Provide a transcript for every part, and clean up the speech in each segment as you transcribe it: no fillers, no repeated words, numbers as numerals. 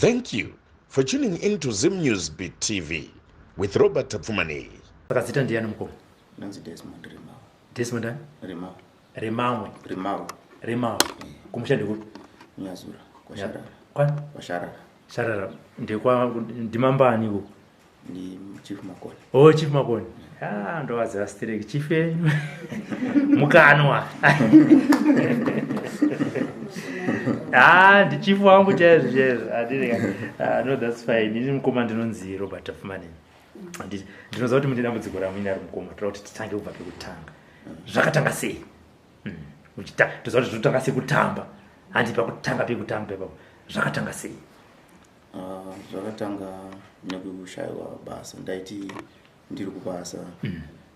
Thank you for tuning in to Zim News Beat TV with Robert Tapfumaneyi. Saka zita ndiyani mukoma? Ndonzi Desmond Remawe. Desmond ani? Remawe. Remamwe. Remawe. Remawe. Kumusha ndekupi? Nyazura. Kwasharara. Kwani? Kwasharara. Sharara. Ndekwa ndimambani uko? Ndi Chief Makoni. Oh, Chief Makoni. Ah, ndovaziva stereki chief yenyu. Mukanwa. Ah, ndi chief wangu chaizvo chaizvo. Andiri. Ah, no that's fine. Ini mukoma ndinonzi Robert Tafumani. Anditi ndinoziva kuti mune dambudziko ramuinaro mukoma. Toda kuti titange kubva pekutanga. Zvakatanga sei? Uchita toziva kuti zvotanga sekutamba. Handi pakutanga pekutamba ipapo. Zvakatanga sei? Ah, zvakatanga nekushaiwa basa. Ndaiti ndiri kubasa.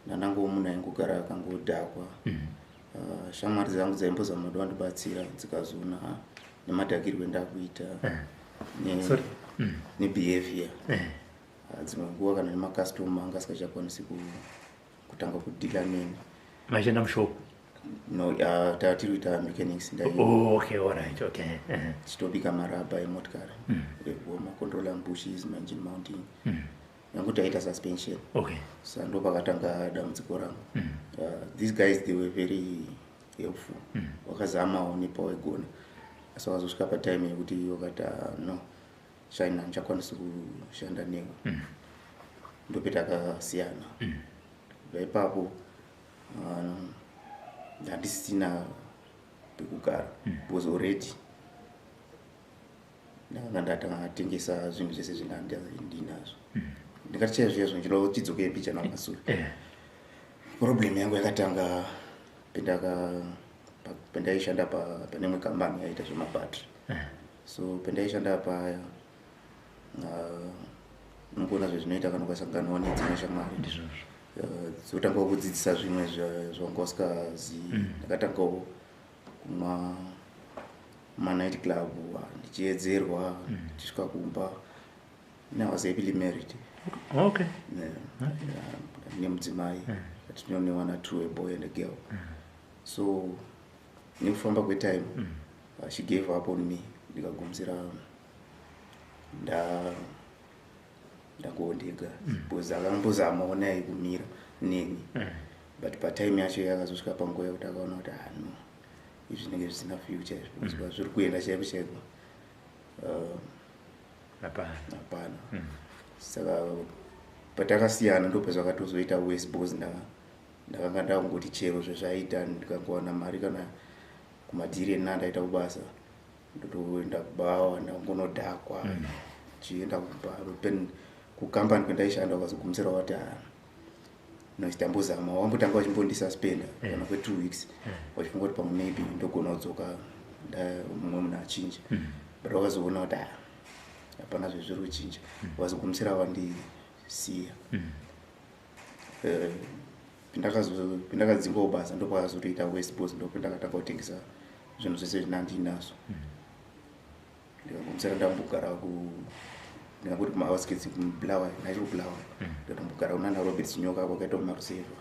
Ndandango munhu aingogara akangodhakwa. Ah, shamwari dzangu dzaimbozama kuda kundibatsira dzikazoona nemadhakirwe endakuita Sorry. Nebehavior. Ah, dzimwe nguva kana nemakastoma anga asingachakwanisi kutanga kudhila neni. Maishanda mushop? No, tiri kuita mechanics. Ndai Oh, okay, all right, okay. Tichitobika marabha emotikari, macontroller bushes, maengine mounting, yangu taita suspension. Saka ndo pakatanga dambudziko rangu. These guys, they were very helpful. Wakazamawo nepawaigona, asi wakazosvika patime yekuti wakati, "Ah, no shine, handichakwanisi kushanda newe." Ndopetakasiyana. Kubva ipapo handisisina pekugara because already ndakanga ndatanga tengesa zvinhu zvese zvindinazvo. Ndingati chaizvo chaizvo ndinoda tidzokei pichana kumasure. Problem yangu yakatanga pendaishanda pane imwe kambani yaita zvemabhatiri. So pendaishanda paya, unongoona zvezvinoita kana ukasanganawo nedzimwe shamwari. Ndizvozvo. Dzotanga kudzidzisa zvimwe zvawanga usingazii. Ndakatangawo kumwa manight club, ndichiedzerwa, ndichisvika kumba. I was happily married. Nemudzimai, tinonewana two, a boy and a girl. So nekufamba kwetime, she gave up on me. Ndikagumisira ndangondega because akambozamawo naye kumira neni, but patime yacho yakazosvika panguva yekuti akaona kuti, ah, no, izvi zvinenge zvisina future izvi, because zviri kuenda chaiko chaiko Hapana. Hapana. Saka patakasiyana ndopazvakatozoita worse because ndakanga ndakungoti chero zvezvaita, ndikangowana mari kana kumadhiri ena ndaita kubasa, ndotoenda kubawa, ndangonodhakwa, chienda kumba. Then kukambani kwendaishanda wakazogumisira wati, "Ah, no, chitambozama." Wambotanga wachimbondisuspenda kana kwe2 weeks, wachifunga kuti pamwe maybe ndogona kudzoka mumwe munhu achinja, but wakazoona kuti, ah, hapana zvezviri kuchinja. Wakazogumisira wandisiya. Pendakadzingwawo basa ndopakazotoita worse because ndopendakatanga kutengesa zvinhu zvese zvindandinazvo. Ndikagumisira ndambogara ku ndingangoti kumaoutskirts kuBulawayo, ndachiri kuBulawayo. Ndikatombogara kunana Robert Zinyoka kwakaita kumarusevha.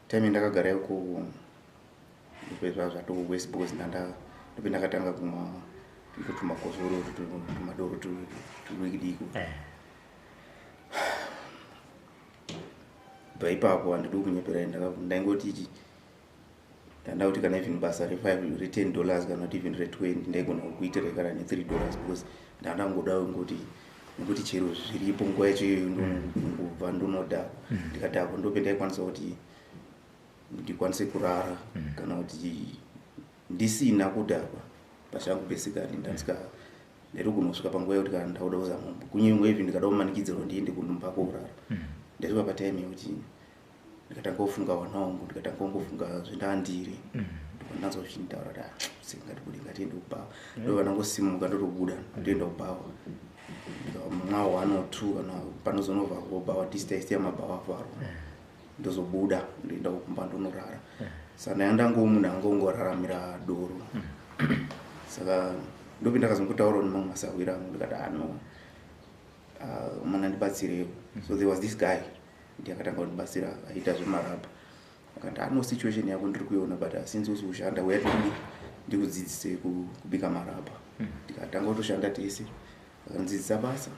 Time yandakagara ikoko ndopezva zvato worse because ndopendakatanga kumwa ito tumakozoro, tumadoro tudiki. Bva ipapo handidi kunyeperai, ndaingoti ichi ndanda kuti kana even basa re5, re$10 kana kuti even re20, ndaigona kukuitirai kana ne$3 because ndandangoda ngoti nekuti chero zviripo nguva yacho iyoyo ndongobva ndonodhakwa. Ndikadhakwa ndope ndaikwanisa kuti ndikwanise kurara. Kana kuti ndisina kudhakwa pachangu, basically ndandisika ndaitogona kusvika panguva yekuti kana ndauda kuzama kunyangwe even ndikada kumanikidzirwa ndiende kunomba kourara, ndaisvika patime yekuti ndikatanga kufunga vana vangu, ndikatanga kungofunga zvendandiri, ndanzwa zvichinitaura kuti, "Ah, singatibude, ngatiende kubhawa." Ndobva ndangosimuka, ndotobuda, ndoenda kubhawa, ndikamwa one or two. Kana panozonovharwa bhawa, tisu mabhawa avharwa, ndozobuda, ndoenda kumba, ndonorara. Saka ndanga munhu angongoraramira doro. Saka ndope ndakazongotaurawo nemamwe masahwira angu, ndikati, "Ah, no, mana ndibatsirewo." So there was this guy, ndiye akatanga kundibatsira, aita zvemarabha. Akati, "Ano situation yako ndiri kuiona, but since usi kushanda, uya tidi ndikudzidzise kubika marabha." Tikatanga kutoshanda tese. Akandidzidzisa basa.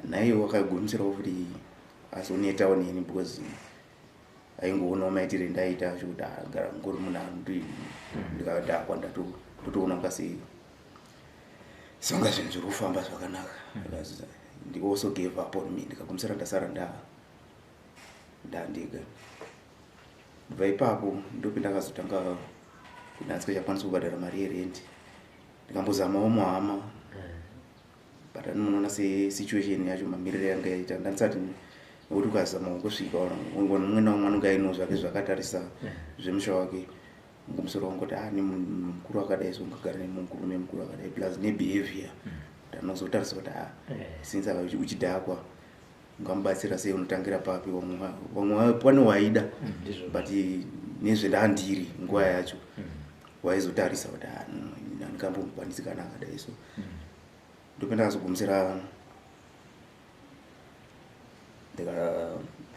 Naiye wakagumisirawo futi azonetawo neni because aingoonawo maitire ndaita acho kuti agara ngori munhu anoti ndikadhakwa ndotoona kunga sei songa zvinhu zviri kufamba zvakanaka. Ndi also gave up on me, ndikagumisira ndasara ndandega. Kubva ipapo ndopendakazotanga kuti handisingachakwanisi kubhadhara mari yerendi. Ndikambozamawo muhama, but ani munoona sesituation yacho, mamiriro yanga yaita, ndandisati nekuti ukazama kungosvika mumwe naumwe anonge aino zvake zvakatarisa zvemusha wake. Ngumusoro wangu kuti ni mukuru akadai, so ungagara nemukuru nemukuru akadai, plus nebehavior kuti anozotarisa kuti since uchidhakwa, ungamubatsira sei, unotangira papi? Vamwe pane waida, but nezvendandiri nguva yacho waizotarisa kuti handingambomukwanisi kana akadai. So ndopendakazogumisira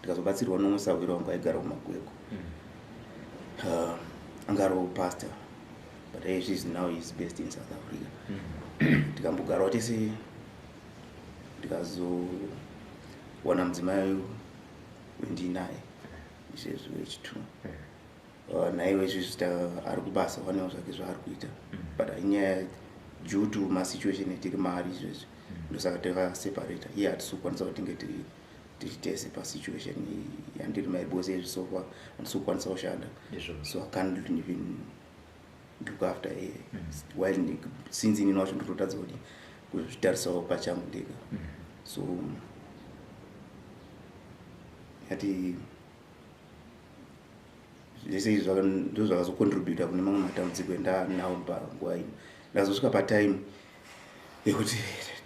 ndikazobatsirwa nomusahwiri wangu aigara kuMagwego. Anga ariwo pastor, but izvizvi now is based in South Africa. Tikambogarawo tese, ndikazowana mudzimai wendinaye izvezvi wechi2. Naiwe izvezvi ari kubasa, wanewo zvake zvaari kuita, but inyaya due to masituation etiri maari izvezvi, ndosaka takaseparata. Iye hatisi kukwanisa kuti tinge tiri tese pasituation yandiri mairi, because izvi so far handisi kukwanisa kushanda, so I can't even look after her while since inini wacho ndototadza kuti kuzvitarisawo pachangu ndega. So yati zvese izvi ndo zvakazocontributa kune mamwe matambudziko endanawo panguva ino. Ndazosvika patime yekuti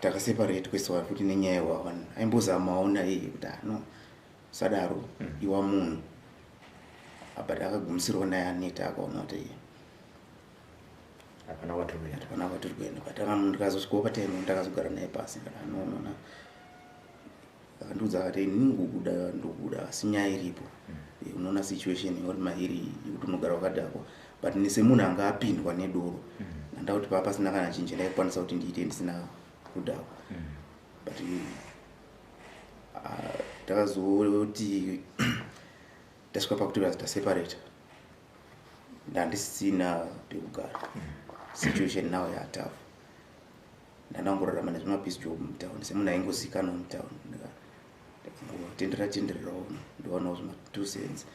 takaseparate kwesiwa futi nenyaya yewawan. Aimbozamawo naiye kuti ano sadaro, iwa munhu, but akagumisirawo naye aneta, akaona kuti hapana kwatiri kuenda. Hapana kwatiri kuenda. But ndikazosvikawo patime ndakazogara naye pasi, ndikati anoona, akandiudza akati, "Inini ngokuda, ndokuda, asi nyaya iripo, unoona situation yauri mairi yekuti unogara wakadhakwa." But semunhu anga apindwa nedoro, nanda kuti paa pasina kana chinhu chandaikwanisa kuti ndiite ndisina kudhakwa. But takazoti tasvika pakuti taseparata, ndandisina pekugara. Situation now yatough. Ndandangorarama nezvimapiece job mutown, semunhu aingozikanwa mutown. Ndikangotendera tendererawo, ndowanawo zvima 2 cents,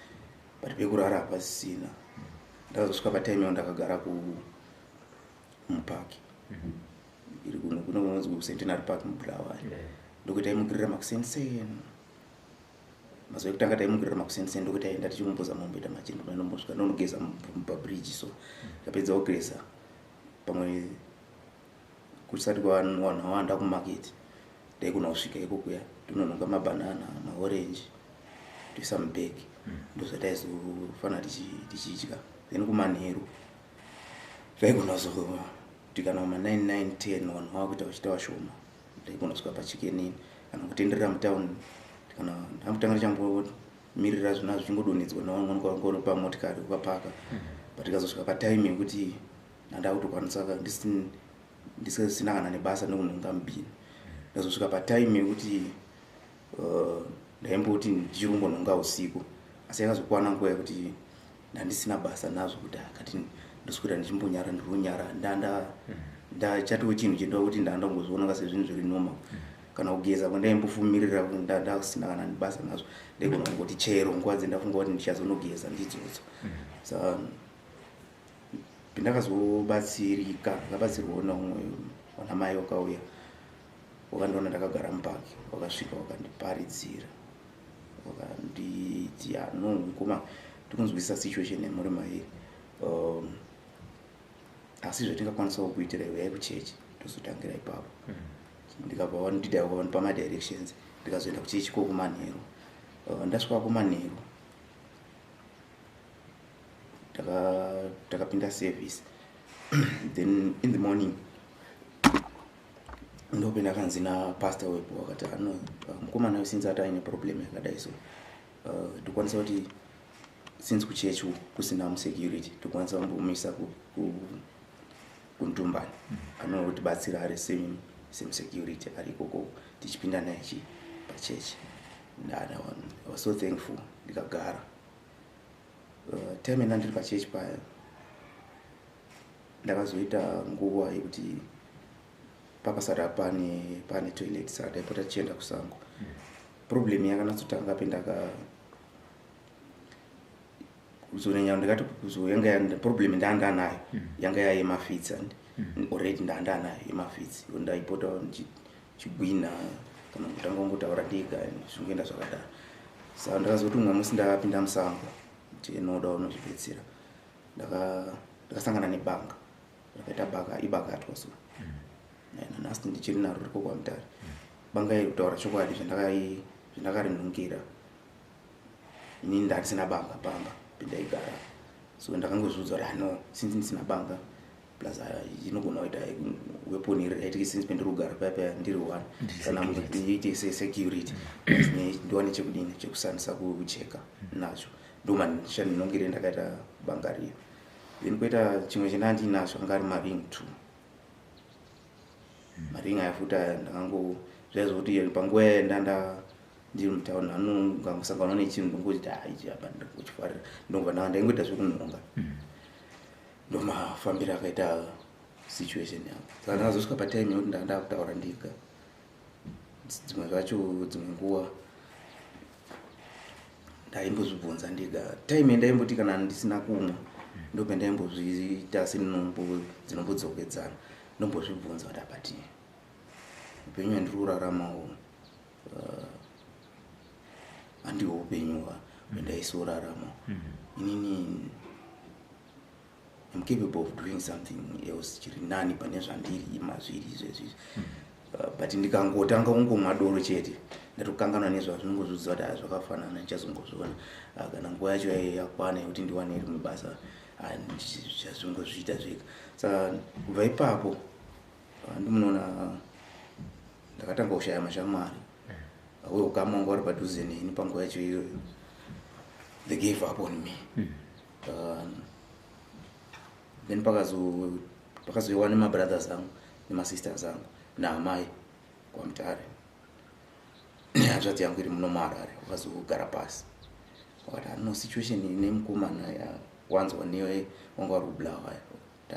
but pekurara hapasisina. Ndakazosvika patime yao ndakagara kumupaki iri kuno kunonzi kuCentenary Park muBulawayo. Ndokuti taimukirira makuseniseni. Mazuva ekutanga taimukirira makuseniseni, ndokuti taienda tichimboza momboita machendo, ndombosvika ndonogeza pabridge. So ndapedza kugeza, pamwe kusati vanhu vawanda kumaketi, ndaigona kusvika ikokuya, tinonhonga mabhanana, maorenji, toisa mubhegi. Ndozvataizofanira tichidya. Then kumanheru zvaigona kuzoti kana kuma 9 9 10 vanhu vakuita vachiita vashoma, ndaigona kusvika paChicken Inn kana kutenderera mutauni, kana ndambotanga ndichambomirira zvona zvichingodonhedzwa nevamwe pamotikari ukapaka. But tikazosvika patime yekuti handa kutokwanisa, ndisisina kana nebasa nekunhonga mubhini. Ndazosvika patime yekuti ndaimboti ndichiri kumbonhonga usiku, asi yakazokwana nguva yekuti ndandisina basa nazvo, kuti akati ndoswera ndichimbonyara, ndiri kunyara, ndanda ndachatiwo chinhu chendova kuti ndandangozviona sezvinhu zviri normal. Kana kugeza kwandaimbofummirira, ndasina kana basa nazvo, ndaigona kungoti chero nguva dzendafunga kuti ndichazonogeza ndidzodzo. Saka pandakazobatsirika, ndakabatsirwawo naumwe vanamai wakauya, wakandiona ndakagara mupaki, wakasvika wakandiparidzira, wakanditi, "No mukoma, tikunzwisisa situation yamuri mairi, asi zvatingakwanisawo kuitira, uyai kuchechi tozotangira ipapo." Ndikabva vandipa madirections, ndikazoenda kuchechi kokumanheru. Ndasvika kumanheru, takapinda service. Then in the morning ndopinda kanzi napastor wepo, wakati ano mukomana since ati aine problem yakadai, so tokwanisa kuti since kuchechi kusina musecurity, tokwanisa kumbomisa kuntumbani anotibatsira ari Semusecurity ari ikoko, tichipinda naye chi pachechi. I was so thankful. Ndikagara time ina ndiri pachechi paya, ndakazoita nguva yekuti papasara pane toilet, saka taipota tichienda kusango. Problem yakanatsotanga pendaka kuzonyanya, ndikati yanga problem ndanga nayo yanga yayemafits and already ndanga nayo yemafits. Ndaipota ndichigwina kana kutanga kungotaura ndega, zvingoenda zvakadaro. Saka ndakazoti umwe musi ndakapinda musango tinoda unozvibetsera, ndakasangana nebanga rakaita baka ibakatwa. So nanhasi ndichiri naro, riko kwaMutare banga iri. Kutaura chokwadi, zvandakarinhongera inini, ndandisina banga pamba pendaigara. So ndakangozviudza kuti ano, since ndisina banga, plus inogona kuita weapon iri right, since pendiri kugara paya paya ndiri one, kana iite sesecurity, ndiwane chekudini, chekushandisa kucheka nacho. Ndomashandinongere ndakaita banga riyo. Then kwoita chimwe chendandinacho, anga ari maring two, maring aya futi aya. Ndakango zvaizvokuti panguva yandanda ndiri mutauni, anongangosangana nechinhu, ndongoti, "Ah, ichi apa ndikuchifarira." Ndongobva ndaingoita zvekunhonga. Ndomafambiro akaita situation yangu. Saka ndakazosvika patime yekuti ndanga ndakutaura ndega dzimwe zvacho. Dzimwe nguva ndaimbozvibvunza ndega. Time yandaimboti kana ndisina kumwa, ndopendaimbozviita senombo dzinombodzokedzana, ndombozvibvunza kuti apati upenyu handiri kuraramawo handiwo upenyu hwendaisorarama inini. Am capable of doing something else chiri nani pane zvandiri mazviri izvezvi. But ndikangotanga kungomwa doro chete, ndatokanganwa nezvazvo. Ndingozviziva kuti haa, zvakafanana, ndichazongozviona kana nguva yacho yakwana yekuti ndiwane rimwe basa. Ndichazongozviita zvega. Saka kubva ipapo, ndimunoona ndakatanga kushaya mashamwari weukama wanga uri padhuze neni panguva yacho iyoyo. They gave up on me. Then pakazoiwa nemabrothers angu nemasisters angu naamai kwaMutare, nehanzvadzi yangu iri muno muHarare. Wakazogara pasi wakati ano situation ine mukomana wanzwa newe wanga uri kuBulawayo,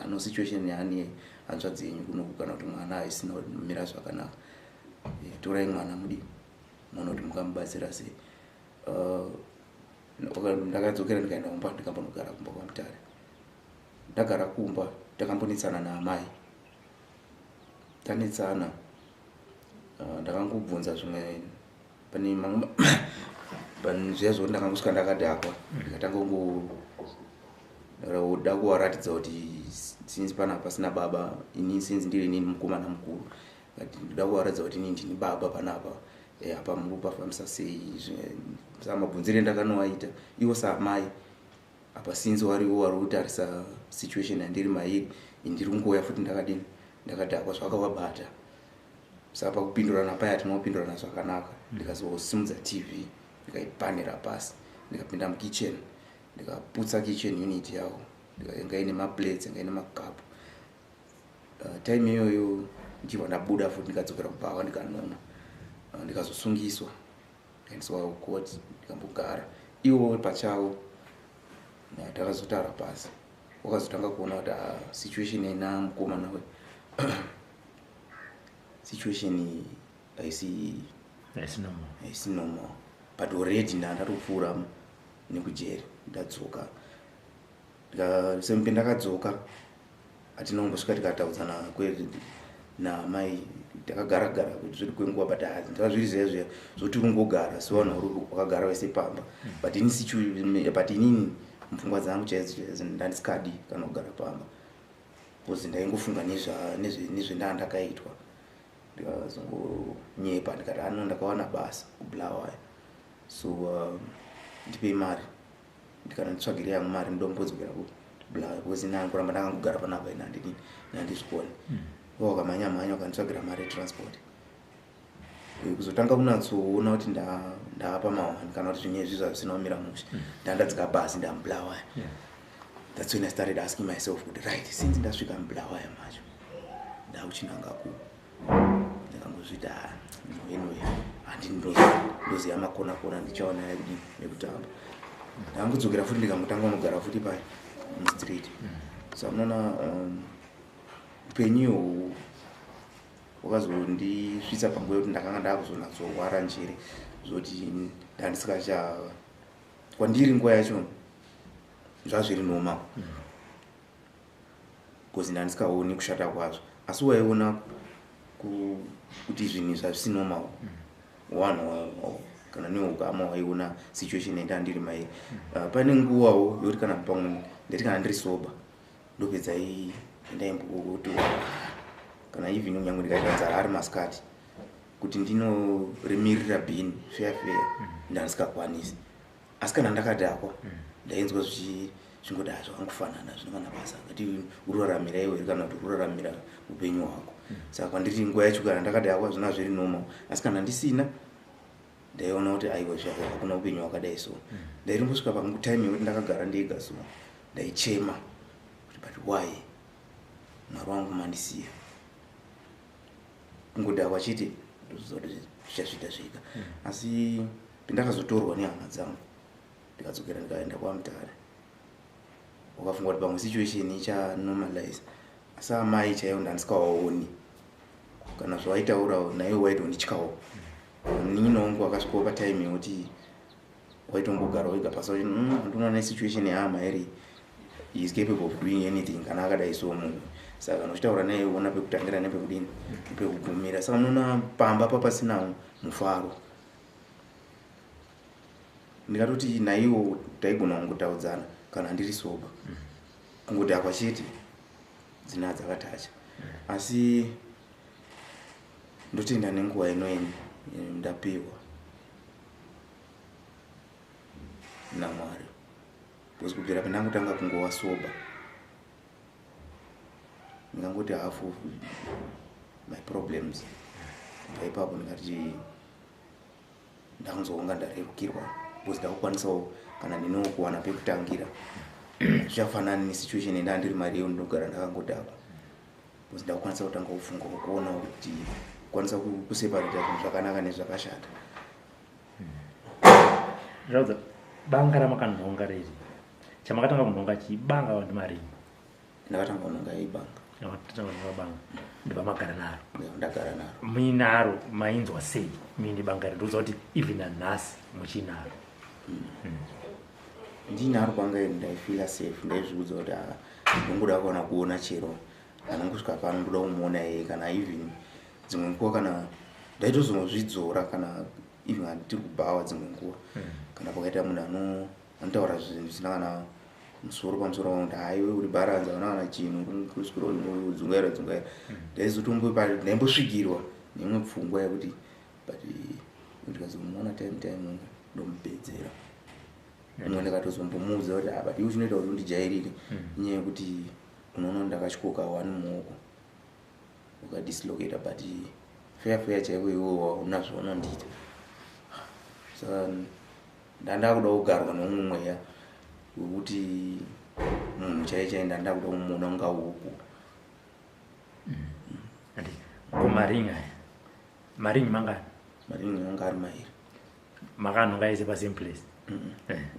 ano situation yaani hanzvadzi yenyu kunoku, kana kuti mwana haisina kumira zvakanaka. Torai mwana mudi muona kuti mukamubatsira sei. Ndakadzokera ndikaenda kumba, ndikambonogara kumba kwaMutare. Ndagara kumba, takambonetsana naamai. Tanetsana, ndakangobvunza zvimwe pane mamwe pane zviya zvokuti ndakangosvika ndakadhakwa, ndikatanga kungoda kuvaratidza kuti since panapa pasina baba, ini since ndiri inini mukomana mukuru, but ndoda kuvaratidza kuti inini ndini baba panapa. Apa muri kupafambisa sei? Saka mabvunzire ndakanovaita ivo saamai apa, since wariwo wari kutarisa situation yandiri mairi, ndiri kungouya futi ndakadini, ndakadhakwa, zvakavabata. Saka pakupindurana paya tinopindurana zvakanaka. Ndikazosimudza TV, ndikaipanira pasi, ndikapinda mukitchen, ndikaputsa kitchen unit yavo. Yanga ine maplates, yanga ine makapu. Time iyoyo ndichibva ndabuda futi, ndikadzokera kubhawa, ndikanonwa. Ndikazosungiswa, ndikaendeswa kukoti, ndikambogara ivo pachavo. Takazotaura pasi, wakazotanga kuona kuti, ah, situation ina mukomana we situation iyi haisi haisi normal. Haisi normal, but already ndandatopfuura nekujeri, ndadzoka. Sempe ndakadzoka, hatina kumbosvika tikataudzana namai. Takagara gara kuti zviri kwenguva, but ndava zviri zviya zviya zvokuti ungogara sevanhu vari wakagara vese pamba. But ini but inini mupfungwa dzangu chaidzo chaidzo ndandisikadi kana kugara pamba, because ndaingofunga nezvendaa ndakaitwa. Ndikazongonyepa ndikati ano ndakawana basa kuBulawayo, so ndipei mari, ndikana nditsvagire yangu mari, ndombodzokera kuBulawayo, because inani kuramba ndakangogara panapa ina handidini, handizvikoni. Wakamhanya mhanya wakanditsvagira mari yetransport. Kuzotanga kunatsoona kuti ndaapa mawani kana kuti zvimwe izvi zvisina kumira mushe, ndandadzika bhazi, ndamuBulawayo. That's when I started asking myself kuti, right, since ndasvika muBulawayo macho, ndakuchinanga ku Ndikangozviti, "Ah, no, anyway, handini ndoziva makona kona, ndichaona yakudii yekutamba." Ndakangodzokera futi, ndikangotanga unogara futi pai mustreet. So unoona, upenyu ihwohwo hwakazondisvitsa panguva yekuti ndakanga ndakuzonatsorwara njere, zvoti ndandisikacha kwandiri nguva yacho zvazviri normal, because ndandisikaoni kushata kwazvo. Asi waiona kuti zvinhu izvi hazvisi normal. Wanhu kana neukama waiona situation yandandiri mairi. Pane nguvawo yekuti kana pamwe ndati kana ndiri sober, ndopedza ndaimboti kana even kunyange ndikaita nzara ari masikati, kuti ndinorimirira bhini feya feya, ndandisikakwanisi. Asi kana ndakadhakwa, ndainzwa zvingoti, "Ah, zvakangofanana, zvino kana basa ngati uraramira iwe kana kuti uraramira upenyu hwako." Saka kwandiri nguva yacho kana ndakadhakwa zvina zviri normal, asi kana ndisina, ndaiona kuti aiwa, zvako hakuna upenyu hwakadai. So ndairimbosvika patime yekuti ndakagara ndega, so ndaichema kuti, "But why, Mwari wangu, mandisiya?" Kungodhakwa chete, ndoziva kuti zvichazviita zvega. Asi pendakazotorwa nehama dzangu, ndikadzokera, ndikaenda kwaMutare, wakafunga kuti pamwe situation ichanormalize. Asi amai chaivo ndandisikawaoni, kana zvawaitaura naivo waitondityawo. Munin'ina wangu akasvikawo patime yekuti waitombogara wega pasi, wachiti, "Andinoona nesituation yaama iri, he is capable of doing anything kana akadai." So munhu, saka kana uchitaura naye, uona pekutangira nepekudini, pekugumira. Saka unoona pamba papasina mufaro. Ndikatoti naiwo taigona kungotaudzana kana ndiri sober, kungodhakwa chete dzina dzakatacha. Asi ndotenda nenguva inoeni ndapiwa naMwari, because kubvira pandangotanga kungova sober, ndingangoti half of my problems kubva ipapo, ndingati ndakunzwa kunga ndarerukirwa, because ndakukwanisawo kana ndinokuwana pekutangira. Zvichafanani nesituation yenda ndiri mari iyo ndinogara ndakangodhakwa, because ndakukwanisa kutanga kufunga, kuona kuti kukwanisa kuseparata zvinhu zvakanaka nezvakashata. Zvaudza banga ramakanhonga riri, chamakatanga kunhonga chibanga vanhu maringi? Ndakatanga kunhonga ibanga. Makatanga kunhonga banga, ndibva magara naro? Ndagara naro. Muinaro mainzwa sei muine banga iri? Ndikuziva kuti even nanhasi muchinaro. Ndinaro banga iri, ndaifeela safe. Ndaizviudza kuti, "Ah, ndongoda kuona kuona chero anongosvika pano, ndoda kumuona iye." Kana even dzimwe nguva kana ndaitozongozvidzora, kana even handitiri kubhawa, dzimwe nguva kana pakaita munhu anotaura zvinhu zvisina kana musoro pamusoro pangu, kuti, "Haiwe, uri bharanza, una kana chinhu, kuswira dzungaira dzungaira," ndaimbosvikirwa neimwe pfungwa yekuti, but ndikazomuona time time ndomupedzera. Umwe ndikatozombomuudza kuti, "Ah, but iwe chinoita kuti undijairire inyaya yekuti unoona ndakatyoka one muoko, ukadislocata, but fair fair chaiko iwe wauna zvaunondiita." Saka ndandakuda kugarwa neumwe mweya wekuti munhu chai chai ndandakuda kumuona kunga huku. Andi kumaringi aya, maringi mangani? Maringi anga ari mairi. Makanhonga ese pasame place?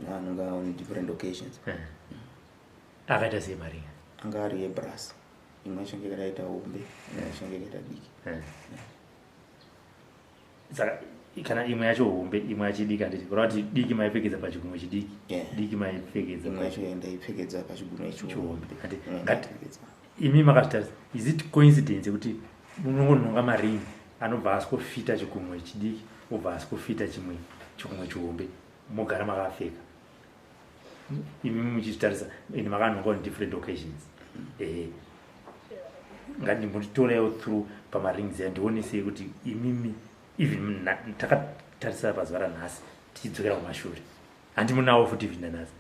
Anonga on different occasions. Akaita sei maringi? Anga ari ebrass, imwe yacho yange yakaita hombe, imwe yacho yange yakaita diki. Saka kana imwe yacho hombe, imwe yacho diki, handiti kureva kuti diki maipfekedza pachigunwe chidiki? Diki maipfekedza Imwe yacho ndaipfekedza pachigunwe chihombe. Chihombe. Handi ngati imi makazvitarisa, is it coincidence yekuti munongonhonga maringi anobva asikofita chigunwe chidiki, obva asikofita chimwe chigunwe chihombe, mogara makapfeka imi muchizvitarisa, ende makanhonga on different occasions? Ngandimbotitoraiwo through pamarings aya, ndionesei kuti imimi even takatarisa pazuva ranhasi, tichidzokera kumashure, handi munawo futi even nanhasi?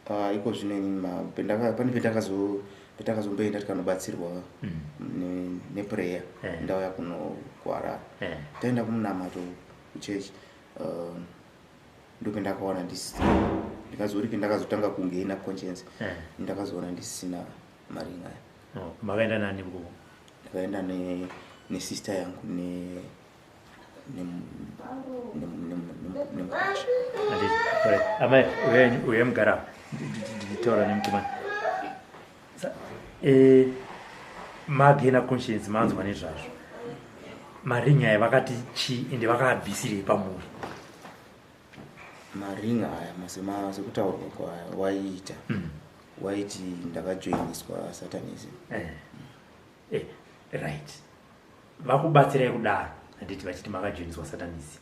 Ah, iko zvino inini pane petakazomboenda tikanobatsirwa neprayer. Ndauya kuno kuHarare. Taenda kumunamato kuchechi, ndopendakaona ndisina, ndikazori pendakazotanga kungeina conscience. Ndakazoona ndisina maringi aya. Oh, makaenda nani ikoko? Ndakaenda Nesister yangu nemukwasha. Amai, uye mugara nditaura nemukomana. Magaina conscience, manzwa nezvazvo, maringi aya vakati chii, ende vakaabvisirei pamuri? Maringi aya, sekutaurwa kwawaiita, waiti ndakajoiniswa satanism. Right, vakubatsirai kudaro, handiti? Vachiti makajoiniswa satanism,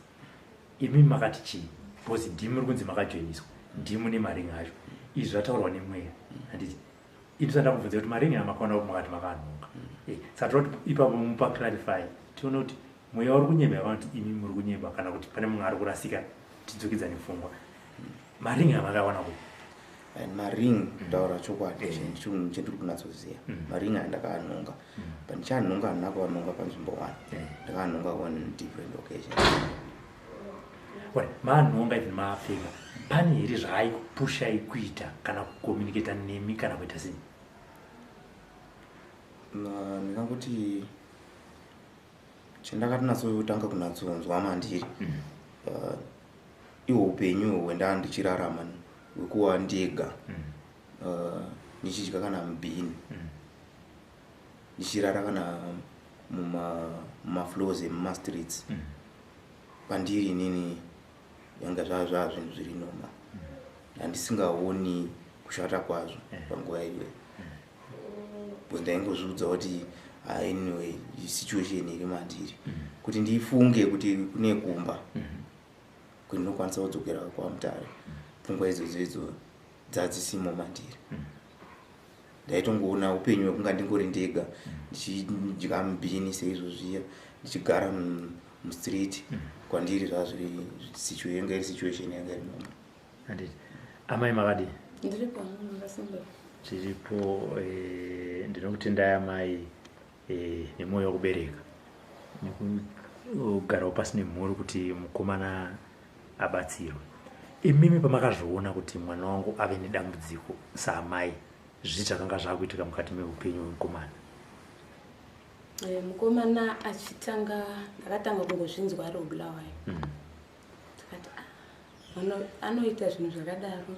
imi makati chii? Because ndimi muri kunzi makajoiniswa, ndimi nemaringi acho. Izvi zvataurwa nemweya, handiti? Ini sandakubvunza kuti maringi aya makaona kuti makati makanhonga. Saka toda kuti ipapo mupa clarify, tione kuti mweya uri kunyeba kana kuti imi muri kunyeba, kana kuti pane mumwe ari kurasika, tidzokidzane pfungwa. Maringi aya makawana kupi? And maring, kutaura chokwadi, chinhu chendiri kunatsoziva, maring aya ndakaanhonga, but ndichanhonga, handina kuanhonga panzvimbo one. Ndakaanhonga on different occasions. Ora, maanhonga, even maapfeka, pane here zvaaikupushai kuita kana kucommunicata nemi kana kuita sei? Ndingangoti chandakatinatsotanga kunatsonzwa mandiri, ihwo upenyu hwendaa ndichirarama hwekuva ndega, ndichidya kana mubhini, ndichirara kana mumafloors emumastreets, pandiri inini yanga zvaa zvinhu zviri normal, handisingaoni kushata kwazvo panguva iyoyo, because ndaingozviudza kuti, "Ah, anyway, situation iri mandiri kuti ndifunge kuti kune kumba kuti ndinokwanisa kudzokera kwaMutare." Pfungwa idzodzo idzo dzadzisimo mandiri. Ndaitongoona upenyu hwekunga ndingori ndega, ndichidya mubhini seizvozviya, ndichigara mustreet. Kwandiri zvazviri yanga iri situation yanga iri normal. Handiti. Amai, makadii? Ndiri pano, makasimba? Tiripo. Ndinokutendai amai, nemwoyo wekubereka nekugarawo pasi nemhuri kuti mukomana abatsirwe. Imimi pamakazviona kuti mwana wangu ave nedambudziko, saamai, zvii zvakanga zvakuitika mukati meupenyu hwemukomana? Mukomana achitanga, ndakatanga kungozvinzwa ari kuBulawayo. Tikati, "Ah, anoita zvinhu zvakadaro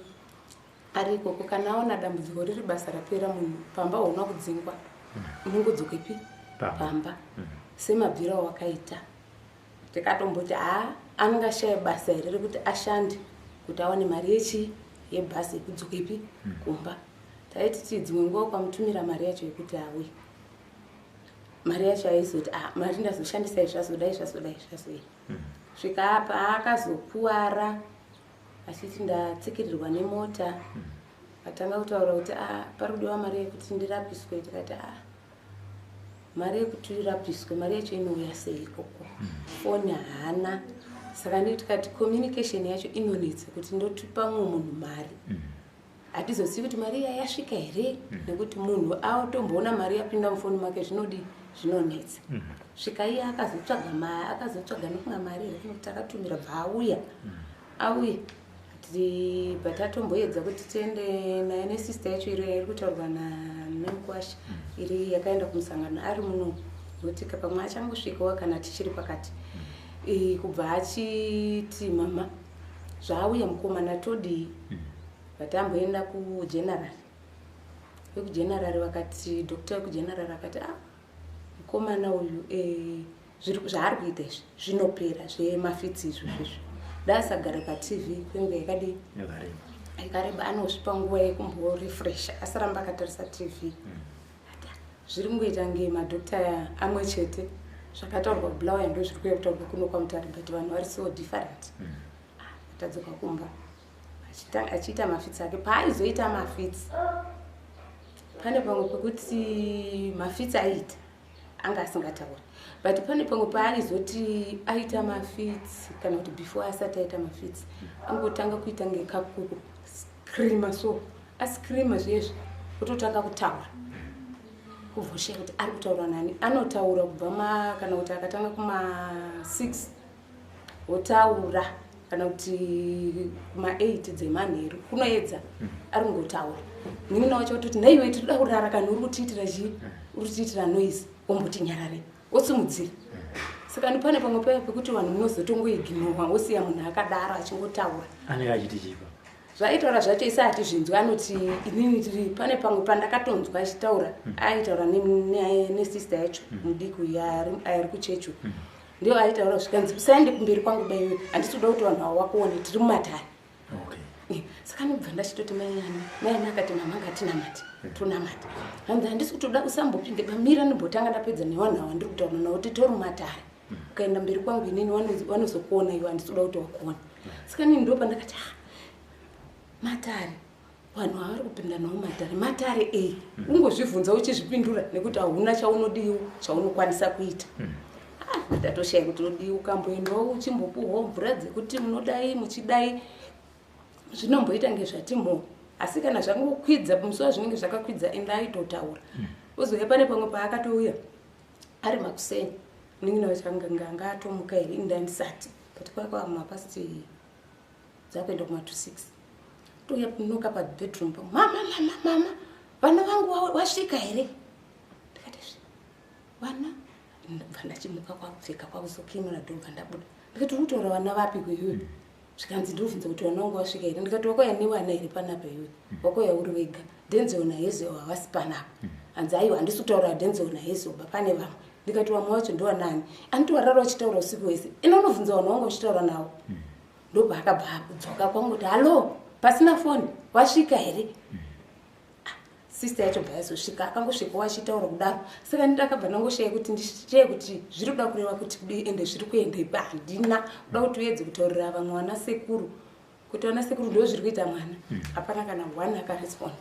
ari ikoko. Kana aona dambudziko riri basa rapera, munhu pamba hauna kudzingwa, unongodzokepi?" Pamba. Pamba semabviro awakaita. Tikatomboti, "Haa, anongashaya basa here rekuti ashande kuti awane mari yechi yebhasi yekudzokepi kumba?" Taiti ti dzimwe nguva ukamutumira mari yacho yekuti auye, mari yacho aizoti, "Ah, mari ndazoshandisa, zvazodai, zvazodai, zvazodai." Svika apa akazokuwara achiti, "Ndatsikirirwa nemota." Atanga kutaura kuti, "A, pari kudiwa mari yekuti ndirapiswe." Tikati, "A, mari yekuti urapiswe, mari yacho inouya sei ikoko? Foni haana." Saka ndi tikati communication yacho inonetsa, kuti ndotipa mumwe munhu mari, hatizozivi kuti mari iya yasvika here, nekuti munhu atomboona mari yapinda mufoni make zvinodi zvinonetsa. Svika iye akazotsvaga akazotsvaga nokunga mari here kuti takatumira, bva auya. Auya, bva tatomboedza kuti tiende naye nesister yacho iri iri kutaurwa nemukwasha, iri yakaenda kumusangano ari muno, nokuti pamwe achangosvikawo kana tichiri pakati. Kubva achiti, "Mama, zvaauya mukomana, todii?" Vatamboenda kugeneral, vekugeneral vakati, doctor wekugeneral akati, "A, mukomana uyu, zvaari kuita izvi zvinopera, zvemafits izvo zvezvo, daasagara paTV kwenguva yakadii?" Yakareba. Yakareba. Anozvipa nguva yekumborefresha, asaramba akatarisa TV. Ati, "Zviri kungoita nge madhokta amwe chete, zvakataurwa kuBulawayo ndo zviri kuuya kutaurwa kuno kwaMutare, but vanhu vari so different." Ah, tadzoka kumba achiita mafits ake. Paaizoita mafits, pane pamwe pekuti mafits aiita anga asingatauri, but pane pamwe paaizoti aita mafits, kana kuti before asati aita mafits, angotanga kuita ngekakuku screama, so ascreama zviezvi, ototanga kutaura, kuvhosheya kuti ari kutaura nani. Anotaura kubva ma kana kuti akatanga kuma6 otaura, kana kuti kuma8 dzemanheru kunoedza, ari kungotaura. Munin'ina wacho ototi, "Naiwe, tinoda kurara, kana uri kutiitira chii? Uri kutiitira noise, womboti nyarare." Osimudzira. Saka ndipane pamwe paya pekuti vanhu munozotongoiginowa, wosiya munhu akadaro achingotaura. Anenge achiti chipa? Zvaitaura zvacho isi hatizvinzwi. Anoti inini tiri pane pamwe pandakatonzwa achitaura, aitaura nesister yacho mudiki uyu ari kuchechi, ndiyo aitaura, zvikanzi, "Usaende kumberi kwangu baiwe, handisi kuda kuti vanhu ava wakuone, tiri mumatare." Saka ndobva ndachitoti, "Maiani, maiani." Akati, "Mama, ngatinamate, tonamata." Hanzi, "Handisi kutoda usambopinde pamira, ndimbotanga ndapedza nevanhu ava ndiri kutaura navo, titori mumatare. Ukaenda mberi kwangu inini vanozokuona iwe, handisi kuda kuti wakuona." Saka nini ndo pandakati, "Ah, matare, vanhu havari kupinda nawo matare, matare ei?" Ungozvibvunza uchizvipindura nekuti hauna chaunodiwo chaunokwanisa kuita. Ah, ndatoshaya kuti odii. Ukamboendawo uchimbopuhwawo mvura dzekuti munodai muchidai, zvinomboita ngezvatimo, asi kana zvangokwidza musi wazvinenge zvakakwidza, ende aitotaura. Uzouya pane pamwe paakatouya ari makuseni, munin'ina wacho anga atomuka here, ini ndandisati, but kwakwa kumapast dzakuenda kuma 6, touya kunoka pabedroom pa, "Mama, mama, mama, vana vangu wasvika here?" Ndikati, "Vana?" Ndobva ndachimuka kwakupfeka, kwakuzokinura, ndobva ndabuda. Ndikati, "Uri kutaura vana vapi kweiwe?" Zvikanzi, "Ndobvunza kuti vana vangu wasvika here." Ndikati, "Wakauya nevana here panapa iwe? Wakauya uri wega. Denzel naHezel havasi panapa." Hanzi, "Aiwa, handisi kutaura Denzel naHezel ba, pane vamwe." Ndikati, "Vamwe vacho ndovanani?" Anoti, "Warara uchitaura usiku hwese, ina unobvunza vanhu vanga uchitaura navo." Ndobva akabva akudzoka kwangoti, "Hallo," pasina foni, "Wasvika here?" Sister yacho bva yazosvika, akangosvika wachitaura kudaro. Saka ndakabva ndangoshaye kuti ndishaye kuti zviri kuda kureva kuti kudii, ende zviri kuendepa. Handina kuda kuti uedze kutaurira vamwe vana sekuru kuti vana sekuru, ndo zviri kuita mwana. Hapana kana one akaresponda.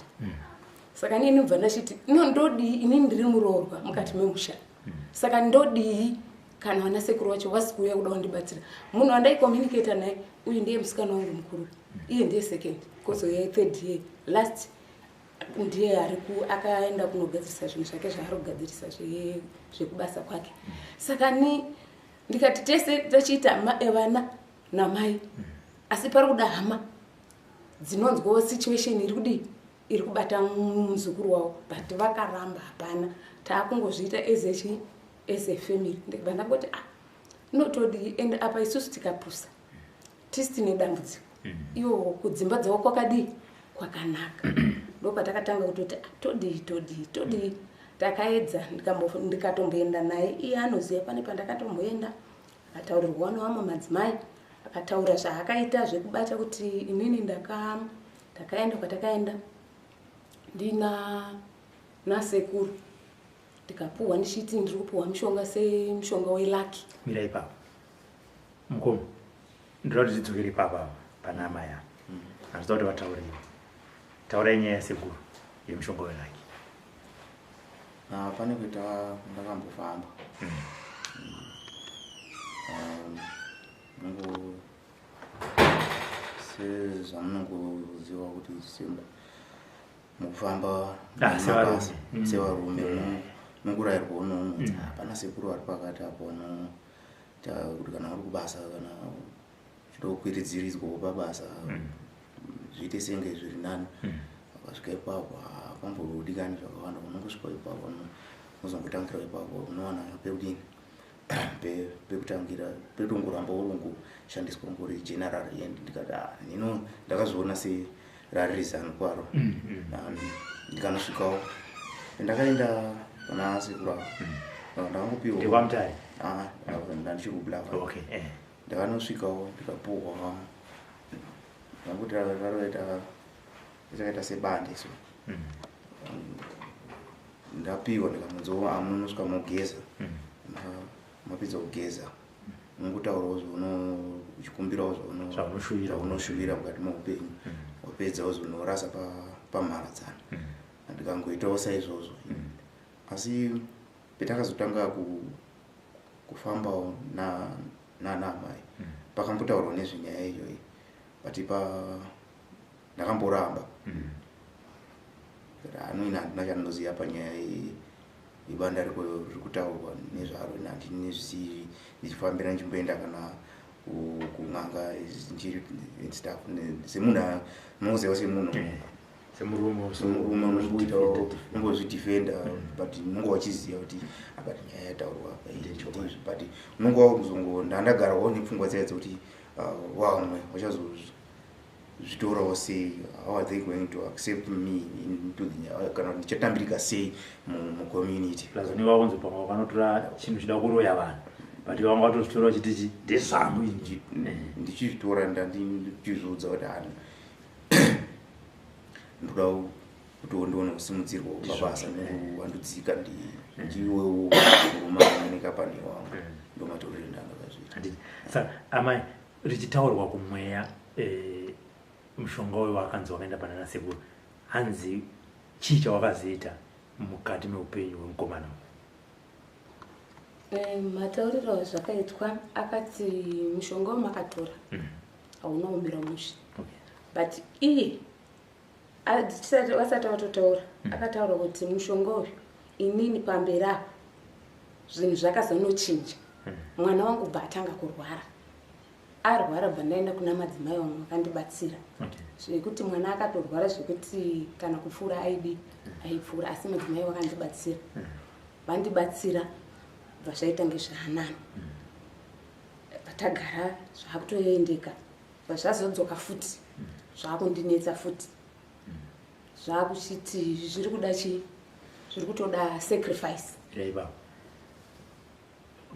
Saka nini bva ndachiti, "No, ndodii? Inini ndiri muroorwa mukati memusha, saka ndodii kana vana sekuru vacho vasi kuuya kuda kundibatsira?" Munhu wandaicommunicata naye uyu ndiye musikana wangu mukuru, iye ndiye second, kozouya third year last, ndiye ari akaenda kunogadzirisa zvinhu zvake zvaari kugadzirisa zvekubasa kwake. Saka ni ndikati tese tochiita vana namai, asi pari kuda hama dzinonzwawo situation iri kudii, iri kubata muzukuru wavo, but vakaramba, hapana. Taakungozviita as a family. Ndikabva ndangoti, "Ah, notodii?" And apa isusu tikapusa tisi tine dambudziko, ivo kudzimba dzavo kwakadii, kwakanaka. Ndopatakatanga kutoti, "Ah, todii, todii, todii?" Takaedza, ndikatomboenda naye, iye anoziva pane pandakatomboenda, akataurirwa nevamwe madzimai, akataura zvaakaita zvekubata kuti inini ndakaenda kwatakaenda ndina nasekuru, ndikapuhwa ndichiti ndiri kupuhwa mushonga semushonga welucky. Mira ipapo, mukoma, ndoda kuti tidzokere ipapo apa pana amai apa. Handida kuti vatauriwe. Taurai nyaya yasekuru yemushonga welucky. Ah, pane kuita ndakambofamba. Mungo sezvamunongoziva kuti mukufamba Ah, sevarume. mabasa, sevarume munongorayirwa unoumwe, hapana sekuru vari pakati apo vanoita kuti kana uri kubasa, kana uchida kukwiridziridzwawo pabasa, zviite senge zviri nani. Ukasvika ipapo hapambodikani zvakawanda, unongosvika ipapo, unozongotangira ipapo, unowana pekudini, pekutangira, petongoramba uri kungoshandiswa ngori general. And ndikati, "Ah, nino ndakazviona serari rizano kwaro." Ndikanosvikawo, ndakaenda pana sekuru avo, ndakangopiwa. NdekwaMutare? Ah, ndandichiri kuBulawayo. Ndakanosvikawo, ndikapuhwa, ndakuti raroita chakaita sebande so. Ndapiwa, ndikamunzwa, amunosvika mogeza. Mapedza kugeza, unongotaurawo zvauno uchikumbirawo Zvaunoshuvira. Zvaunoshuvira mukati meupenyu. Wapedzawo, zvonorasa pamharadzano. Ndikangoitawo saizvozvo, asi petakazotanga kufambawo nana amai, pakambotaurwa nezvenyaya iyoyi, but pa ndakamboramba. Anoina, handina chandinoziva panyaya yebanda riri kutaurwa nezvaro. Handini nezvisi ndichifambira, ndichimboenda kana kun'anga and stuff. Semunhu unoziva, semunhu Semurume. Semurume unomboitawo. Ndangozvidefenda, but unonge wachiziva kuti apa nyaya yataurwa apa ndizvo, but unonge wakuzongo ndandagarawo nepfungwa dziya dzekuti vamwe vachazozvitorawo sei, how are they going to accept me into the, kana kuti ndichatambirika sei mucommunity. Plus unenge wakunzi pamwe wakanotora chinhu chida kuroya vanhu, but wanga watozvitora uchiti chi ndezvangu ini. Ndichizvitora ndandichizviudza kuti hani, ndoda kuti ndione kusimudzirwa pabasa nekuvandudzika, ndiwewo murume amene kapani wangu. Ndomatorero ndandakazviita. Handiti saka amai, richitaurwa kumweya, mushonga uyu wakanzi wakaenda pana nasekuru, hanzi chii chawakazoita mukati meupenyu hwemukomana uyu? Matauriro zvakaitwa, akati mushonga wamakatora hauna kumira mushe. But iye vasati vatotaura, akataura kuti mushonga uyu, inini pamberi apo zvinhu zvakazonochinja. Mwana wangu bva atanga kurwara, arwara bva ndaenda kuna madzimai vamwe vakandibatsira, zvekuti mwana akatorwara zvekuti kana kupfuura aidi aipfuura, asi madzimai vakandibatsira, vandibatsira bva zvaita ngezvaanani. Patagara zvakutoendeka, bva zvazodzoka futi, zvakundinetsa futi, zvakuchiti zviri kuda chii, zviri kutoda sacrifice. Ipapo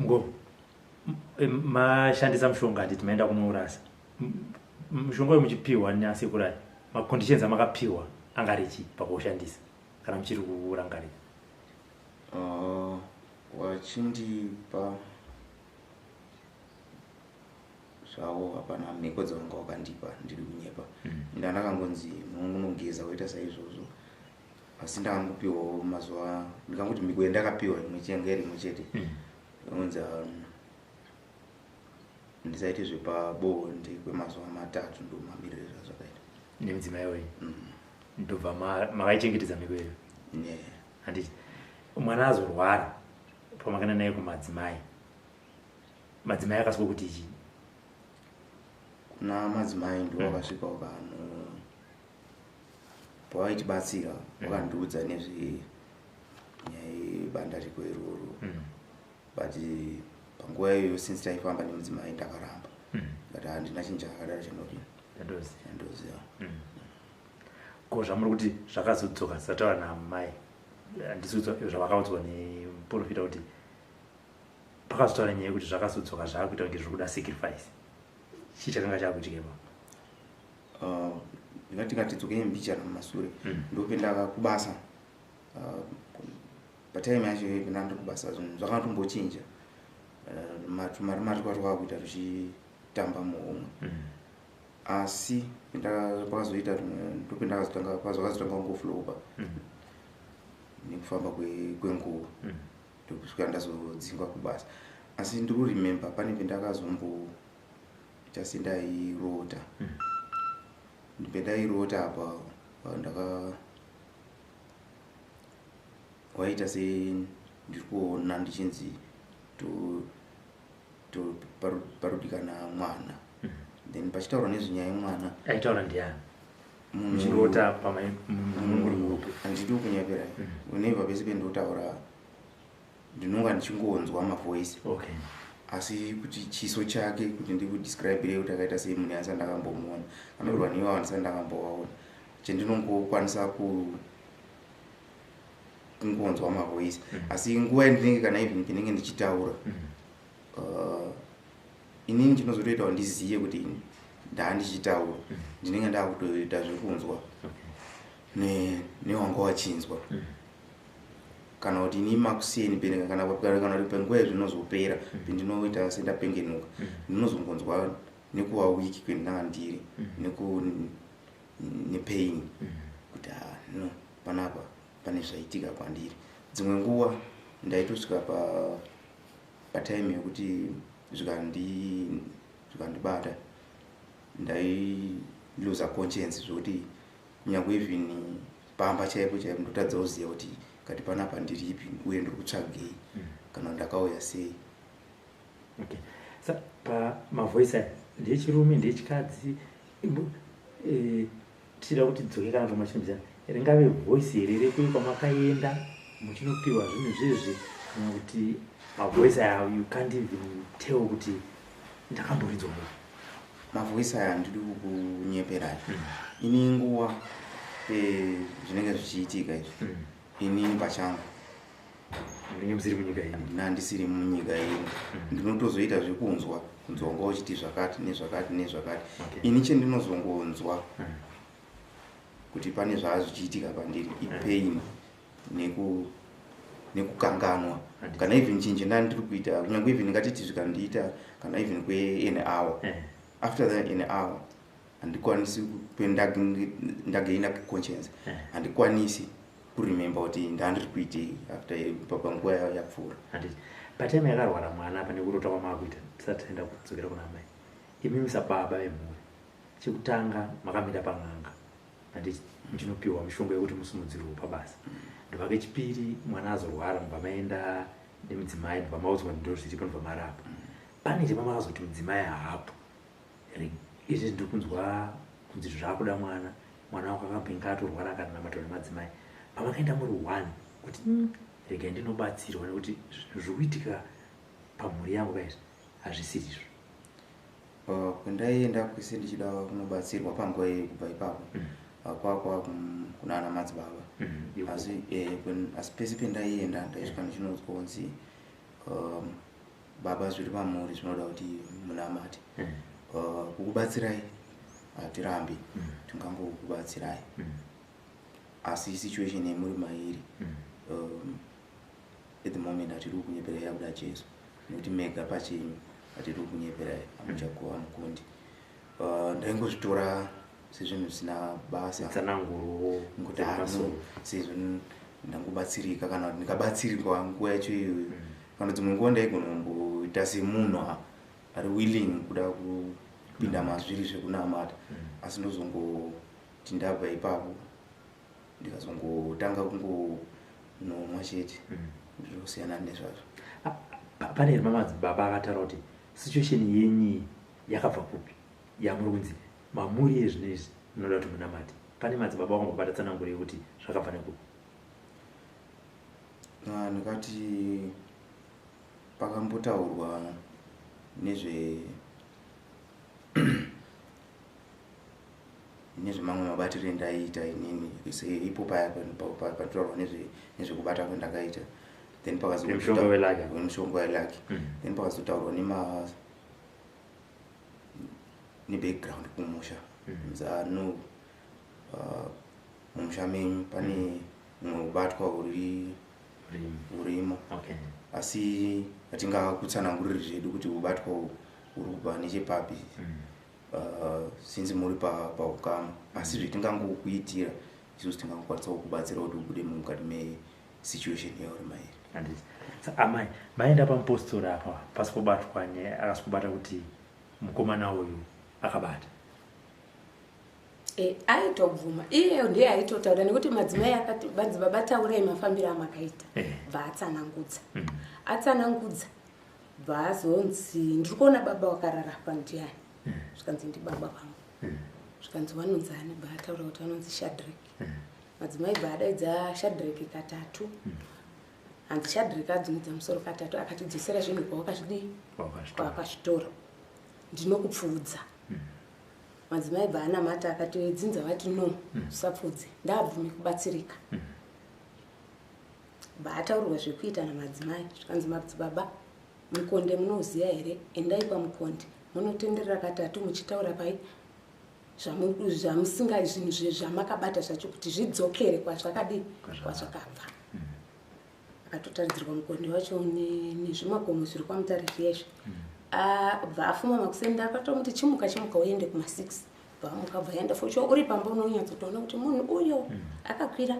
ngo mashandisa mushonga, handiti maenda kunourasa mushonga uyu muchipiwa nasekuru aya, maconditions amakapiwa angari chii pakuushandisa, kana muchiri kurangarira? Wachindipa zvavo, hapana mhiko dzavanga wakandipa, ndiri kunyepa. Ndandakangonzi munogeza waita saizvozvo, asi ndakangopiwawo mazuva, ndikangoti mhiko yandakapiwa imwe yanga iri imwe chete, inonzi ndisaite zvepabonde kwemazuva 3. Ndo mamiriro zvazvakaita. Nemudzimai wenyu? Ndobva makaichengetedza mhiko iyo? Yeah. Handiti mwana azorwara, pamakaenda naye kumadzimai, madzimai akaswa kuti chii? Kuna madzimai ndo wakasvika wakano pavaitibatsira, wakandiudza nezvenyaya yebandariko iroro, but panguva iyoyo, since taifamba nemudzimai, ndakaramba, but handina chinhu chakadaro chandoti Ndandozi chandoziva. Ko zvamuri kuti zvakazodzoka, zataura namai, handisi zvavakaudzwa nemuprofita kuti pakazotaura nyaya yekuti zvakazodzoka zvaakuita kunge zviri kuda sacrifice, chii chakanga chaakuitika ipapo? Ndingati ngatidzokei mbichana mumasure. Ndopinda kubasa, patime yacho iyoyo pinda ndiri kubasa, zvinhu zvakatombochinja. Tumari mari twatwakuita tuchitamba muhomwe, asi pakazoita ndopindakazotanga pazvakazotanga kungoflopa nekufamba kwenguva, ndokusvika ndazodzingwa kubasa. Asi ndiri kuremember pane pendakazomboita sendairota, pendairota apa ndaka waita se ndiri kuona ndichinzi parudikana mwana, then pachitaurwa nezvenyaya yemwana. Aitaura ndiani muchirota pamuri murupe? Handidi kunyepera, unebva pese pendotaura ndinonga ndichingonzwa mavoice, asi kuti chiso chake, kuti ndikudescribire kuti akaita sei munhu, andisati ndakambomuona, kana kuti vanhu ivavo handisati ndakambovaona, chendinongokwanisa kungonzwa mavoice. Asi nguva yandinenge, kana even ndinenge ndichitaura, inini chinozotoita kuti ndiziye kuti ndaa ndichitaura, ndinenge ndakutoita zvekunzwa newanga wachinzwa, kana kuti ini makuseni pene, kana kuti panguva yezvinozopera, pendinoita sendapengenuka, ndinozongonzwa nekuva weak kwendinanga ndiri, nepain, kuti ah, no, panapa pane zvaitika kwandiri. Dzimwe nguva ndaitosvika patime yekuti zvikandibata ndailuza conscience, zvokuti kunyange even pamba chaipo chaipo ndotadza kuziva kuti kati panapa ndiripi uye ndiri kutsvagei, kana ndakauya sei. Okay, sa pamavoice aya, ndechirume, ndechikadzi? Tichida kuti dzoke kana pamachinobvisana. Ringave voice here rekuyi kwamakaenda muchinopiwa zvinhu zvezvi, kana kuti mavoice aya you can't even tell kuti ndakamboridzwa mu? Mavoice aya handidi kukunyeperai. Ini nguva zvinenge zvichiitika izvi, inini pachangu Ndinge musiri munyika ino. Ndina ndisiri munyika ino. Ndinotozoita zvekunzwa kunzwa wanga uchiti zvakati nezvakati nezvakati. Ini chendinozongonzwa kuti pane zvaa zvichiitika pandiri ipain nekukanganwa. Kana even chinhu chendanga ndiri kuita, kunyange even ngatiti zvikandiita kana even kwean hour, after that an hour handikwanisi ndagaina conscience. Handikwanisi kuremember kuti ndandiri kuitei after panguva yapfuura. Handiti patime yakarwara mwana, pane kurota kwamaakuita, tisati taenda kudzokera kuna amai, imimi sababa vemhuri, chekutanga makamira pan'anga, handiti, muchinopiwa mishonga yekuti musimudzirwe pabasa. Ndobva kechipiri mwana azorwara, mubva maenda nemudzimai, ndobva maudzwa kuti ndo zviripo, ndobva marapa. Pane chepamakazoti mudzimai haapo, izvi ndiri kunzwa kunzi zvakuda mwana, mwana wako akambenge atorwara, akanamatirwa nemadzimai. Pamakaenda muri one kuti, regai ndinobatsirwa nekuti zvinhu zviri kuitika pamhuri yangu kaizvi hazvisirizvo"? Kwandaienda kwese ndichida kunobatsirwa panguva iyi kubva ipapo, kwakwa kunana madzibaba. Asi asi pese pendaienda ndaisvika ndichinonzwa kunzi, baba, zviri pamuri zvinoda kuti munamate. Kukubatsirai hatirambi, tingangokubatsirai, asi situation yemuri mairi at the moment hatiri kukunyeperai, yakuda Jesu, nekuti mega pachenyu hatiri kukunyeperai, hamuchakuva mukundi. Ndaingozvitora sezvinhu zvisina basa. Tsananguro. Ngokuti hano sezvo ndangobatsirika, kana kuti ndikabatsirwa nguva yacho iyoyo, kana dzimwe nguva ndaigona kumboita semunhu ari willing kuda kupinda mazviri zvekunamata, asi ndozongoti ndabva ipapo ndikazongotanga kungonomwa chete, ndozosiyana nezvazvo. Pane here mamadzibaba akataura kuti situation yenyu yakabva kupi, yamuri kunzi mamuri yezvino izvi munoda kuti munamate? Pane madzibaba wakambobata tsananguro yekuti zvakabva nekupi? Ah, ndikati pakambotaurwa nezvemamwe mabatiro endaiita inini ipo paya pataurwa nezvekubata kwendakaita, then Wemushonga welucky. Wemushonga welucky. Then pakazotaurwa nebackground kumusha, no, mumusha menyu pane mumwe ubatwa uri urimo, asi hatingakutsananguriri zvedu kuti ubatwa uri kubva nechepapi, since muri paukama, asi zvetingangokuitira isusu, tingangokwanisa kukubatsira kuti ubude mukati mesituation yauri mairi. Handiti amai maenda pamupostori apa pasi kubatwa akasi kubata kuti mukomana uyu akabata? E, aitobvuma iyeyo, ndiye aitotaura nekuti madzimai akati, "Madzibaba, taurai mafambiro amakaita." Bva atsanangudza. Atsanangudza, bva azonzi, "Ndiri kuona baba wakarara apa, ndiani?" Zvikanzi, "Ndibaba vangu." Zvikanzi, "Vanonzi ani?" Bva ataura kuti vanonzi Shadrek. Madzimai bva adaidza Shadrek katatu. Hanzi Shadrek adzungudza musoro katatu, akati, "Dzosera zvinhu kwawakazvidii, kwawakazvitora, ndinokupfuudza." Madzimai bva anamata, akati, "Vedzinza vati no, usapfudze, ndaabvume kubatsirika." Bva ataurirwa zvekuita namadzimai. Zvikanzi, "Madzibaba, mukonde munoziva here? Endai pamukonde, munotenderera katatu muchitaura pai zvamusinga zvinhu zvamakabata zvacho kuti zvidzokere kwazvakadii, kwazvakabva." Akatotaridzirwa mukonde wacho nezvimakomo zviri kwaMutare zviyezvi. Bva afuma makuseni, akatomuti, "Chimuka, chimuka uende kuma6." Bva amuka, bva aenda. Focho uri pamba unonyatsotoona kuti munhu uyo akakwira,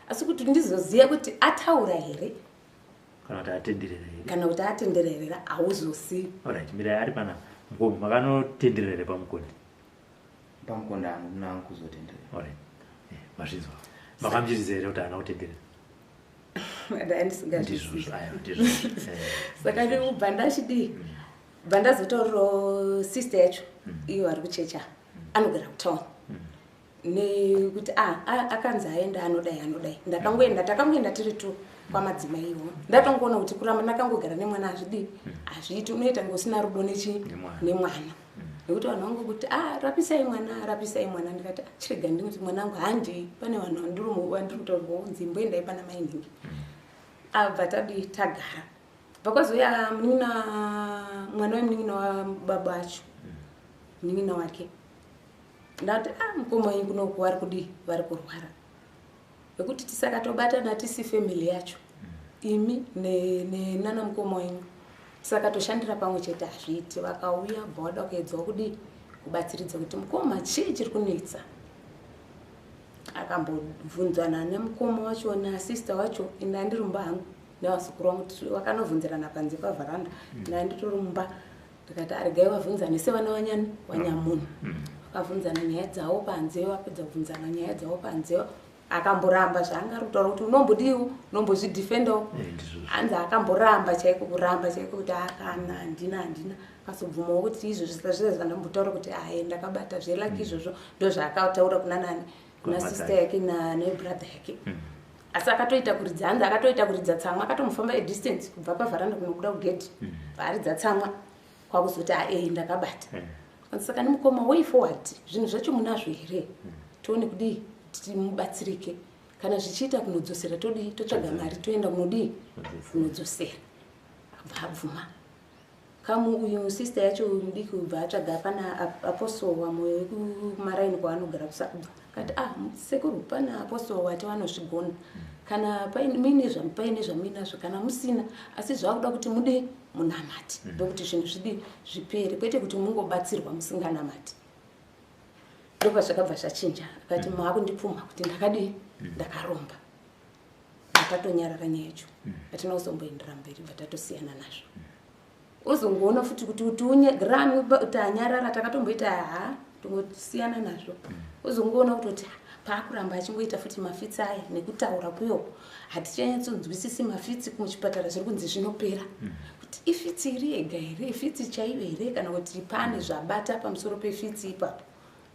asi kuti ndizoziva kuti ataura here kana kuti atenderera here, kana kuti atenderera, hauzozivi. Alright, mirai, ari panapa mukomo, makanotenderera here pamukonde? Pamukonde handina kuzotenderera. Alright. Mazvinzwa, makamuchiziva here kuti haana kutenderera? Ndandisingazvizivi. Ndizvozvo, aiwa, ndizvozvo. Saka ndikubva ndachidii, bva ndazotaurirawo sister yacho, iyo ari kuchecha, anogara kutauni. Nekuti akanzi aenda anodai anodai. Ndakangoenda, takangoenda tiri tu kwamadzimai iwo. Ndatongoona kuti kuramba ndakangogara nemwana hazvidi, hazviiti, unoita kunge usina rudo nechi nemwana. Nekuti vanhu vangokuti rapisai mwana, rapisai mwana. Ndikati chirega ndinoti mwana wangu handi, pane vanhu vandiri kutaurwa kunzi imboendai pana mai nhingi. Abva tadi tagara. Pakazouya munin'ina, mwana wemunin'ina wababa acho, munin'ina wake. Ndati mukoma wenyu kunoku vari kudii, vari kurwara. Nekuti tisakatobatana tisi family yacho. Imi nana mukoma wenyu. Saka toshandira pamwe chete hazviiti. Vakauya bva vada kuedzawo kudii, kubatsiridza kuti mukoma chii chiri kunetsa. Akambobvunzana nemukoma wacho nasister wacho, ini andiri mumba hangu nevazukuru vangu, vakanovhunzirana panze pavharanda, ini anditori mumba. Ndikati aregai vabvunzane sevana vanyani vanyamunhu. Vakabvunzana nyaya dzavo panze, vapedza kubvunzana nyaya dzavo panze, akamboramba zvaanga ari kutaura kuti unombodiwo, unombozvidhifendawo. Hanzi akamboramba chaiko, kuramba chaiko kuti akana handina handina. Akazobvumawo kuti izvozvo zvese zvandambotaura kuti aye ndakabata zvelaki izvozvo, ndozvaakataura kuna nani, kuna sister yake nebrother yake. Asi akatoita kuridza, hanzi akatoita kuridza tsamwa, akatomufamba edistance kubva pavharanda kunobuda kugedhi, aridza tsamwa kwakuzoti ae ndakabata. Saka nemukoma way forward, zvinhu zvacho munazvo here? Tione kudii timubatsirike. Kana zvichiita kunodzosera todii, totsvaga mari toenda kunodii, kunodzosera. Abva abvuma. Kamu uyu sister yacho mudiki ubva atsvaga pana apostle wamoyo wekumaraini kwaanogara kusakubva. Akati sekuru pana apostle wati vanozvigona. Kana muine paine zvamuinazvo, kana musina, asi zvakuda kuti mude munamati. Ndokuti zvinhu zvidi zvipere, kwete kuti mungobatsirwa musinganamati. Ndopazvakabva zvachinja. Akati maakundipfuma kuti ndakadii, ndakaromba. Takatonyarara nyaya yacho. Hatina kuzomboendera mberi, bva tatosiyana nazvo. Ozongoona futi kuti tanyarara, takatomboita ha, tongosiyana nazvo. Ozongoona kutoti paakuramba achingoita futi mafitsi aya nekutaura kuyo, hatichanyatsonzwisisi mafitsi muchipatara zviri kunzi zvinopera. Kuti ifitsi iri yega here, ifitsi chaiyo here, kana kuti pane zvabata pamusoro pefitsi ipapo.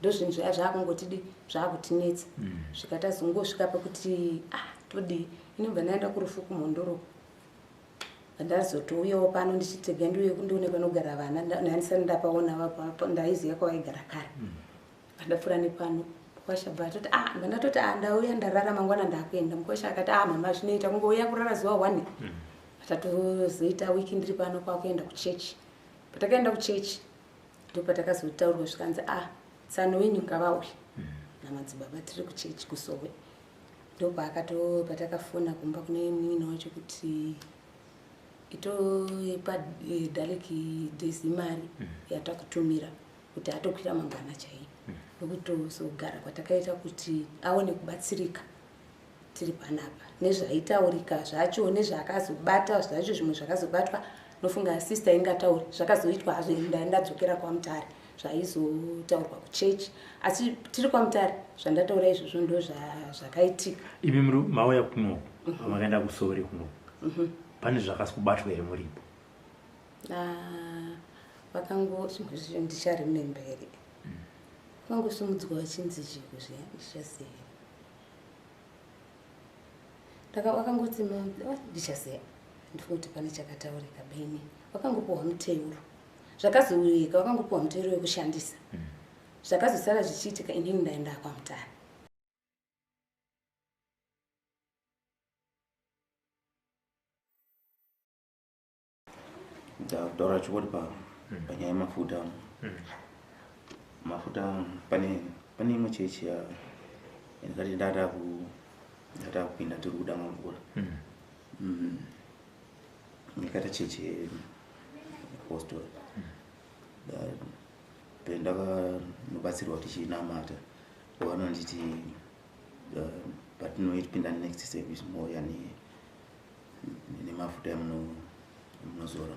Ndozvinhu zvaya zvaakungotidi, zvaakutinetsa. Svika tazongosvika pekuti todii. Inobva ndaenda kurufu kumhondoro. Ndazotouyawo pano ndichitega ndiuye ndione panogara vana, ndandisati ndapaona, ndaiziva kwavaigara kare. Pandapfuura nepano, mukwasha bva atoti ndatoti ndauya ndarara mangwana ndakuenda. Mukwasha akati mama zvinoita kungouya kurara zuva 1. Patatozoita wiki ndiri pano kwakuenda kuchechi. Patakaenda kuchechi ndopatakazotaurwa zvikanzi tsano wenyu ngavauye namadzibaba tiri kuchechi kusowe. Ndopaakato patakafona kumba kune munin'ina wacho kuti itopa Daleki Daisy mari yatakutumira kuti atokwira mangwana chaiyo. Ndokutozogara kwatakaita kuti aone kubatsirika tiri panapa. Nezvaitaurika zvacho, nezvaakazobata zvacho, zvimwe zvakazobatwa nofunga sister ingatauri zvakazoitwa hazvo, ndadzokera kwaMutare zvaizotaurwa kuchechi, asi tiri kwaMutare zvandataura izvozvo ndo zvakaitika. Imi muri mauya kunoku, makaenda kusori kunoku, pane zvakasi kubatwa here muripo? Vakango zvimwe zvicho ndicharememba here, vakangosimudzwa vachinzi chiko zviya ndichaziva here, vakangoti ndichaziva, ndifunga kuti pane chakataurika beni, vakangopiwa muteuro zvakazouyika, vakangopiwa muteuro wekushandisa. Zvakazosara zvichiitika inini ndaenda kwaMutare. Ndakutaura chokwadi panyaya yemafuta. Mafuta pane imwe chechi yandakati ndada kupinda tiri kuda mvura. Ndakaita chechi yeapostle. Pendakanobatsirwa tichinamata, vakanonditi patinoipinda next service mouya nemafuta emunozora.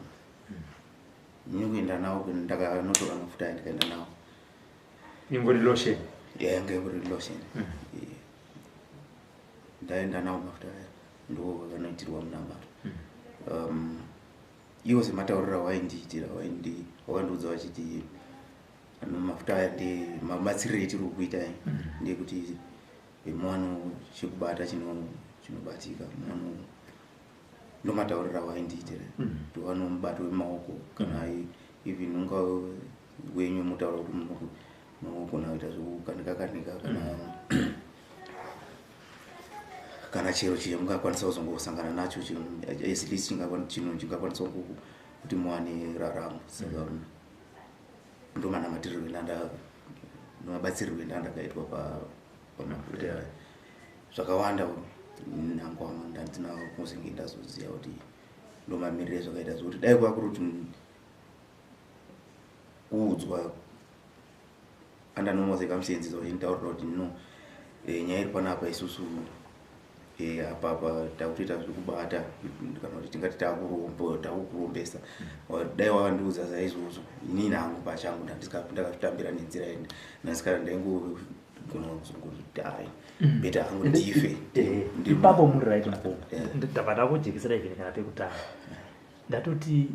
Ndine kuenda nawo, ndakanotora mafuta aya ndikaenda nawo. Ingori lotion? Yeah, yanga ingori lotion. Ndaenda nawo mafuta aya, ndo vakanoitirwa munamato. Iwo sematauriro awaindiitira, wakandiudza vachiti Mafuta aya mabatsiriro etiri kuita ndeyekuti muwano chekubata chinobatika muwano, ndomatauriro avo aindiitira kuti wano mubato wemaoko, kana even unga wenyu mutaura kuti munogona kuita zvekukanika kanika kana chero chimungakwanisa kuzongosangana nacho, at least chinhu chingakwanisa kuti muwane raramo. Saka ndomanamatiriro ndomabatsirirwo endandakaitwa pamafuta aya. Zvakawanda nangwama ndandina kuzenge ndazoziva kuti ndomamiriro ezvakaita, zvokuti dai kwakuri kuti kuudzwa under normal circumstances, vachinditaurira kuti no, nyaya iri panapa, isusu apapa takutoita zvekubata kana kuti tingati takukurombesa, dai wakandiudza saizvozvo, inini hangu pachangu ndakazvitambira nenzira nasikana ndaingogona kuzongoti hai, better hangu ndife. Ipapo muri right, mukoma. Ndabva ndakujekesera even kana pekutanga ndatoti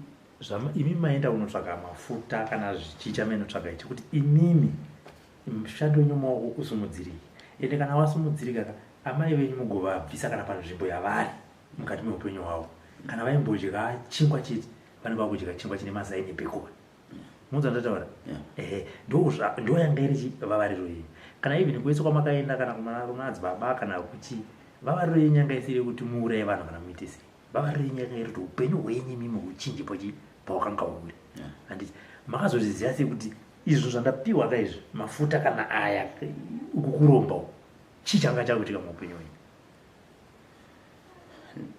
imi maenda kunotsvaga mafuta kana zvichicha, mainotsvaga ichi kuti imimi mushando wenyu maoko usumudzirike, ende kana wasumudzirika ka, amai venyu mugovabvisa kana panzvimbo yavari mukati meupenyu hwavo. Kana vaimbodya chingwa chete, vanenge vakudya chingwa chine mazai nebacon. Munzwa ndataura? Ehe, ndo yanga iri vavariro yenyu. Kana even kwese kwamakaenda, kana kumadzibaba kana kuchi, vavariro yenyu yanga isiri yekuti muuraye vanhu kana muite sei. Vavariro yenyu yanga iri kuti upenyu hwenyu imimi huchinje pawakanga uri. Handiti makazozviziva sei kuti izvo zvandapiwa kaizvi mafuta kana aya uku kuromba uku? Chii changa chakuitika muupenyu hwenyu?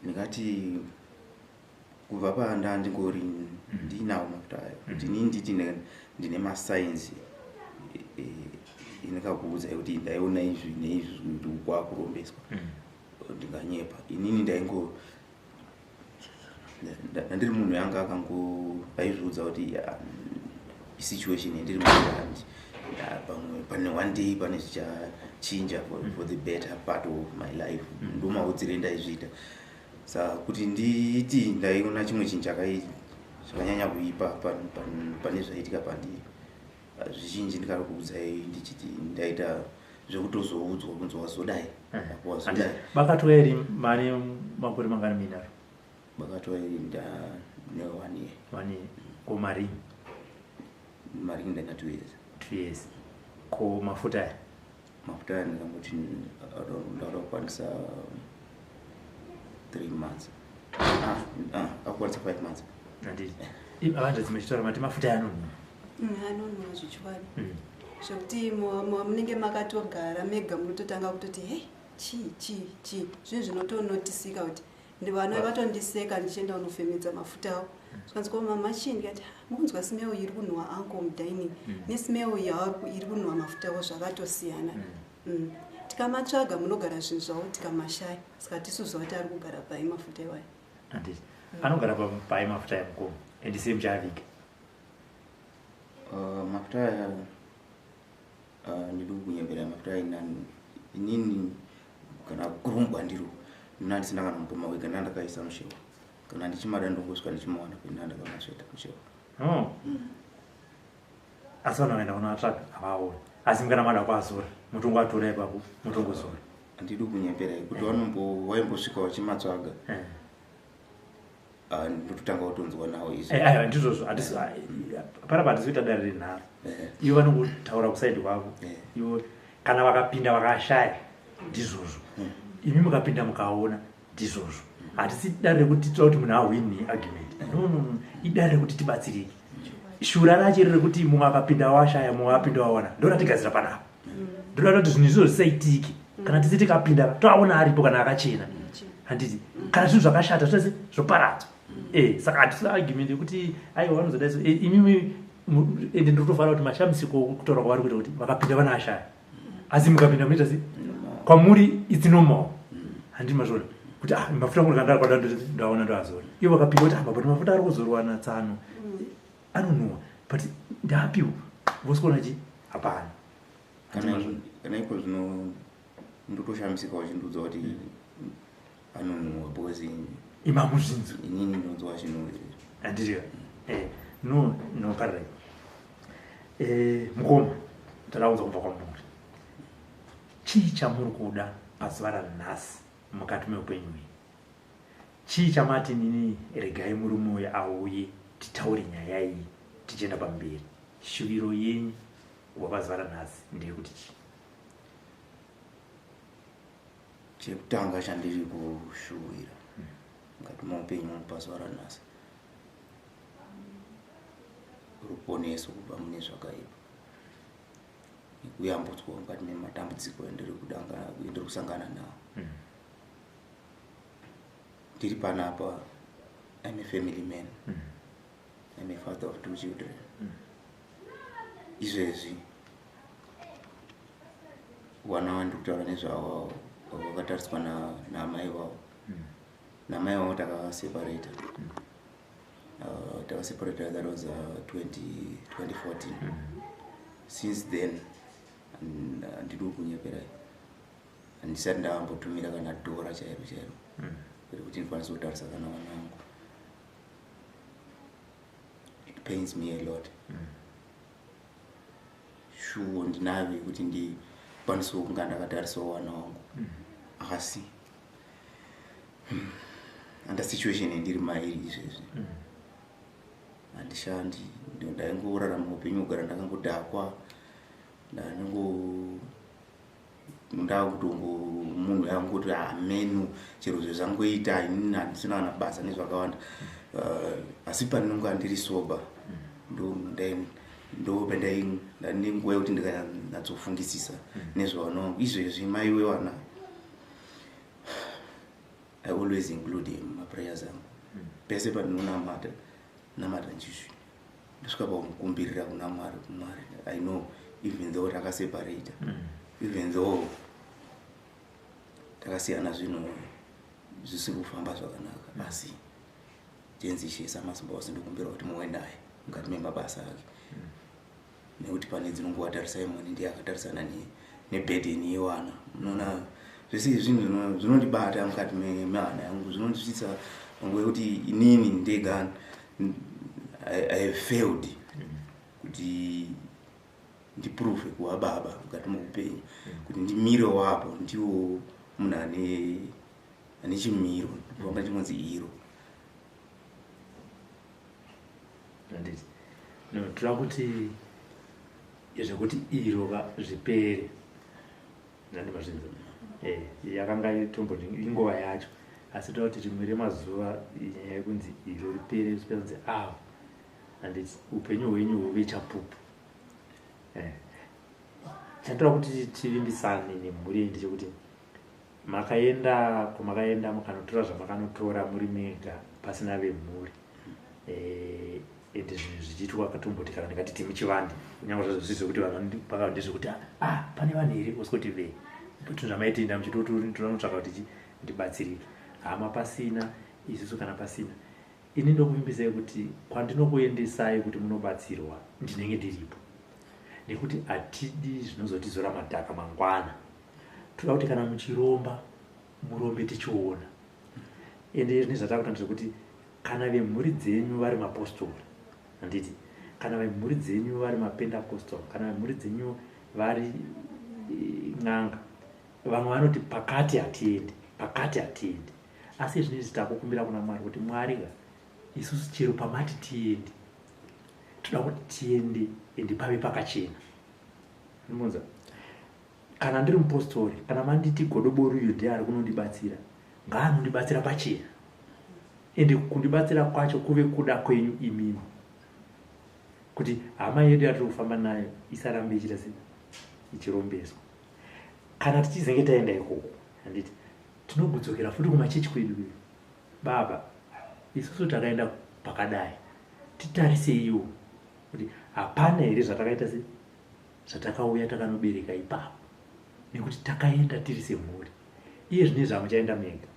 Ndingati kubva pandandingori ndinawo mafuta ayo, kuti inini nditi ndine masigns indikakuudzai kuti ndaiona izvi neizvi kuti uku kwakurombeswa, ndinganyepa. Inini ndaingo ndandiri munhu yanga akango aizviudza kuti isituation yandiri mandi, pamwe pane one day pane zvichachinja for the better part of my life. Ndomaudzire ndaizviita. Saka kuti nditi ndaiona chimwe chinhu chakanyanya kuipa pane zvaitika pandiri, zvizhinji ndikari kuudzai ndichiti ndaita zvekutozoudzwa kunzi wazodai apo wazodai. Bakatwa iri mane makore mangani minaro? Bakatwa iri ndane one year. One year. Ko maringi? Maringi ndaina 2 years. 2 years. Ko mafuta aya? Mafuta aya ndingangoti ndauda kukwanisa 3 months, akukwanisa 5 months. Handiti avanzvadzi machitaura mati mafuta aya anonhuwa? Anonhuwa zvichiwani, zvekuti munenge makatogara mega munototanga kutoti, "Hei, chii chii chii?" Zvinhu zvinotonotisika kuti vana vatondiseka ndichienda kunofemedza mafuta avo. Zvikanzi, "Ko mama, chii?" Ndikati, "Mukunzwa smell iri kunhuwa uncle mudining nesmell iri kunhuwa mafuta avo zvakatosiyana." Tikamatsvaga munogara zvinhu zvavo, tikamashaya, saka tisuziva kuti ari kugara pai mafuta iwayo. Handiti anogara pai mafuta emukoma and sei muchaavika? Mafuta aya, ndidi kukunyepera, mafuta aya inini kana kurumbwa ndiro ndina ndisina kana mupoma wega, ndandakaisa mushewa. Kana ndichimada ndongosvika ndichimawana kwenda ndakamasveta mushewa. Oh. Asi vanhu vakaenda kunoatsvaga havaoni, asi kana mada kuazora mutongoatora ipapo mutongozora? Handidi kunyeperai kuti waimbosvika wachimatsvaga, ndototanga kutonzwa nawo izvi. Aiwa, ndizvozvo. Panapa handisi kuita dare renharo. Ivo vanongotaura kuside kwavo. Ivo kana vakapinda vakashaya, ndizvozvo. Imi mukapinda mukaona, ndizvozvo. Hatisi dare rekuti toda kuti munhu ahwini argument. No, no, no, idare rekuti tibatsirike. Shura racho iri rekuti mumwe akapinda washaya, mumwe apinda waona, ndoratigadzira panapa. Ndoda kuti zvinhu izvozvo zvisaitike. Kana tisi tikapinda toaona aripo kana akachena, handiti? Kana zvinhu zvakashata zvose zvoparadzwa. Saka hatisi argument yekuti aiwa, vanozodai so. Imimi ende ndinotofanira kuti mashamisiko kutaura kwavari kuita kuti vakapinda vanaashaya, asi mukapinda munoita sei? Kwamuri it's normal, handiti? Mazviona kuti ah, mafuta angu kandakwada ndaona ndoazora. Ivo vakapinda kuti ah, but mafuta ari kuzorwa natsano anonhuhwa, but ndaapiwa, vosikuona chi hapana. Kana iko zvino ndotoshamisika wachindiudza kuti anonhuhwa because Imamuzvinzwi. Inini ndinonzwa chinhu. Handiti? No, no, parare. Eh, mukoma, toda kunzwa kubva kwamuri, chii chamuri kuda pazuva ranhasi mukati meupenyu hwenyu? Chii chamati nini regai murume uyu auye titaure nyaya iyi tichienda pamberi? Shuviro yenyu kubva pazuva ranhasi ndeyekuti chii? Chekutanga chandiri kushuwira mukati meupenyu hwangu pazuva ranhasi, ruponeso kubva mune zvakaipa nekuyambutswa mukati mematambudziko andiri kusangana nawo. Ndiri panapa, I'm a family man. I'm a father of two children. Izvezvi vana vandiri kutaura nezvavo vakatariswa naamai vavo. Namai vavo takaseparata. Takaseparata, that was 2014. Since then, handidi kunyeperai, handisati ndambotumira kana dhora chairo chairo rekuti ndikwanise kutarisa kana vana vangu. It pains me a lot. Shuwo ndinayo yekuti ndikwanisewo kunga ndakatarisawo vana vangu, asi under situation yandiri mairi izvezvi, handishandi. Ndaingorarama upenyu kugara ndakangodhakwa, ndanongo ndakutongo munhu yangoti hamenu chero zvezvangoita, inini handisina kana basa nezvakawanda. Asi pandinonga ndiri sober, ndo ndane nguva yekuti ndikanyatsofungisisa nezvavana vangu. Izvezvi mai wevana, I always include him mumaprayers angu. Pese pandinonamata namata, ndichisvi ndosvika pamukumbirira kuna Mwari. Mwari, I know even though takaseparata, even though takasiyana, zvinhu zvisiri kufamba zvakanaka, asi tenzi Ishe samasimba ose, ndokumbira kuti muwe naye mukati memabasa ake, nekuti pane dzinonguva tarisai moni ndiye akatarisana neburden yevana. Munoona, zvese izvi zvinhu zvinondibata mukati mehana yangu, zvinondisvitsa panguva yekuti inini ndega I have failed kuti ndiprove kuva baba mukati meupenyu, kuti ndimire wapo ndiwo munhu ane chimiro, kufamba chinonzi iro. Handiti no, toda kuti zvekuti iro ka zvipere. Ndandi mazvinzo, yakanga tomboti inguva yacho, asi toda kuti rimwe remazuva nyaya yekunzi iro ripere, zvipere kunzi avo, handiti, upenyu hwenyu huve chapupu. Chandoda kuti tivimbisane nemhuri iyi ndechekuti makaenda kwamakaenda, mukanotora zvamakanotora muri mega pasina vemhuri, ende zvinhu zvichiitwa katomboti kana ndingati timuchivande, kunyange zvazvo zvisi zvekuti vanhu vaka ndezvekuti, ah, pane vanhu here usikuti ve zvinhu zvamaitinda muchitonotsvaka kuti ndibatsirike hama pasina isusu kana pasina ini. Ndokuvimbisai kuti kwandinokuendesai kuti munobatsirwa, ndinenge ndiripo, nekuti hatidi zvinozotizora madhaka mangwana. Toda kuti kana muchiromba, murombe tichiona. Ende zvine zvatakuita ndezvekuti kana vemhuri dzenyu vari mapostori, handiti, kana vemhuri dzenyu vari mapentecostal, kana vemhuri dzenyu vari n'anga, vamwe vanoti pakati hatiendi, pakati hatiendi, asi zvinezvi takukumbira kuna Mwari kuti Mwari ka, isusu chero pamati tiende, toda kuti tiende, ende pave pakachena. Munza kana ndiri mupostori, kana manditi godobori uyu ndiye ari kunondibatsira, ngaanondibatsira pachena, ende kundibatsira kwacho kuve kuda kwenyu imimi, kuti hama yedu yatiri kufamba nayo isarambe ichiita se ichirombeswa. Kana tichizenge taenda ikoko, handiti tinogodzokera futi kumachechi kwedu kwedu, baba isusu takaenda pakadai, titariseiwo kuti hapana here zvatakaita se zvatakauya takanobereka ipapo, nekuti takaenda tiri semhuri. Iye zvinezvi hamuchaenda mega,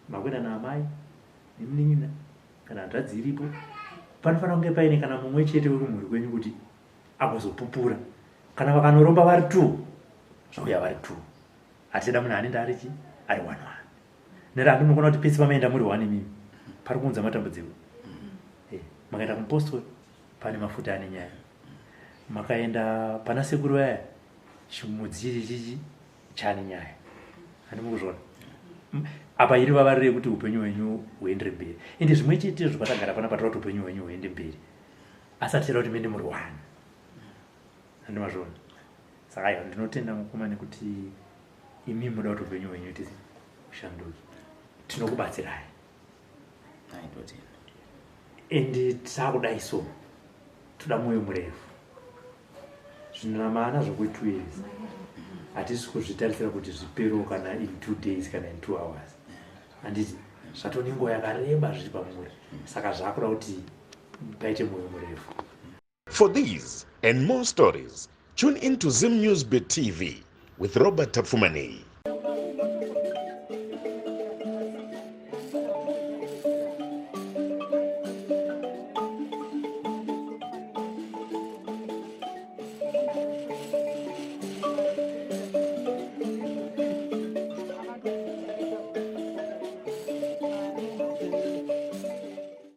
makuenda naamai nemunin'ina kana hanzvadzi iripo. Panofanira kunge paine kana mumwe chete wekumhuri kwenyu kuti agozopupura. Kana vakanoromba vari two, zvauya vari two. Hatichada munhu anenge ari chi ari one one, nekuti handinokona kuti pese pamaenda muri one imimi, pari kuunza matambudziko. Makaenda kumupostori, pane mafuta ane nyaya. Makaenda pana sekuru vaya, chimudzi chichi chichi chane nyaya, handi mukuzviona apa iri vavariro yekuti upenyu hwenyu huendere mberi. Ende zvimwe chetezvo patagara pana patira kuti upenyu hwenyu huende mberi, asi atichada kuti muende muri one, handi mazviona? Saka aiwa, ndinotenda mukoma nekuti imi muda kuti upenyu hwenyu tisi ushanduke. Tinokubatsirai. Aindotenda. Ende takudai so toda mwoyo murefu. Zvinhu ramana zvokwe 2 years hatisi kuzvitarisira kuti zviperewo kana in 2 days kana in 2 hours, handiti? Zvatone nguva yakareba zviri pamuri, saka zvakuda kuti paite mwoyo murefu. For these and more stories, tune in to Zim News Bit TV with Robert Tafumani.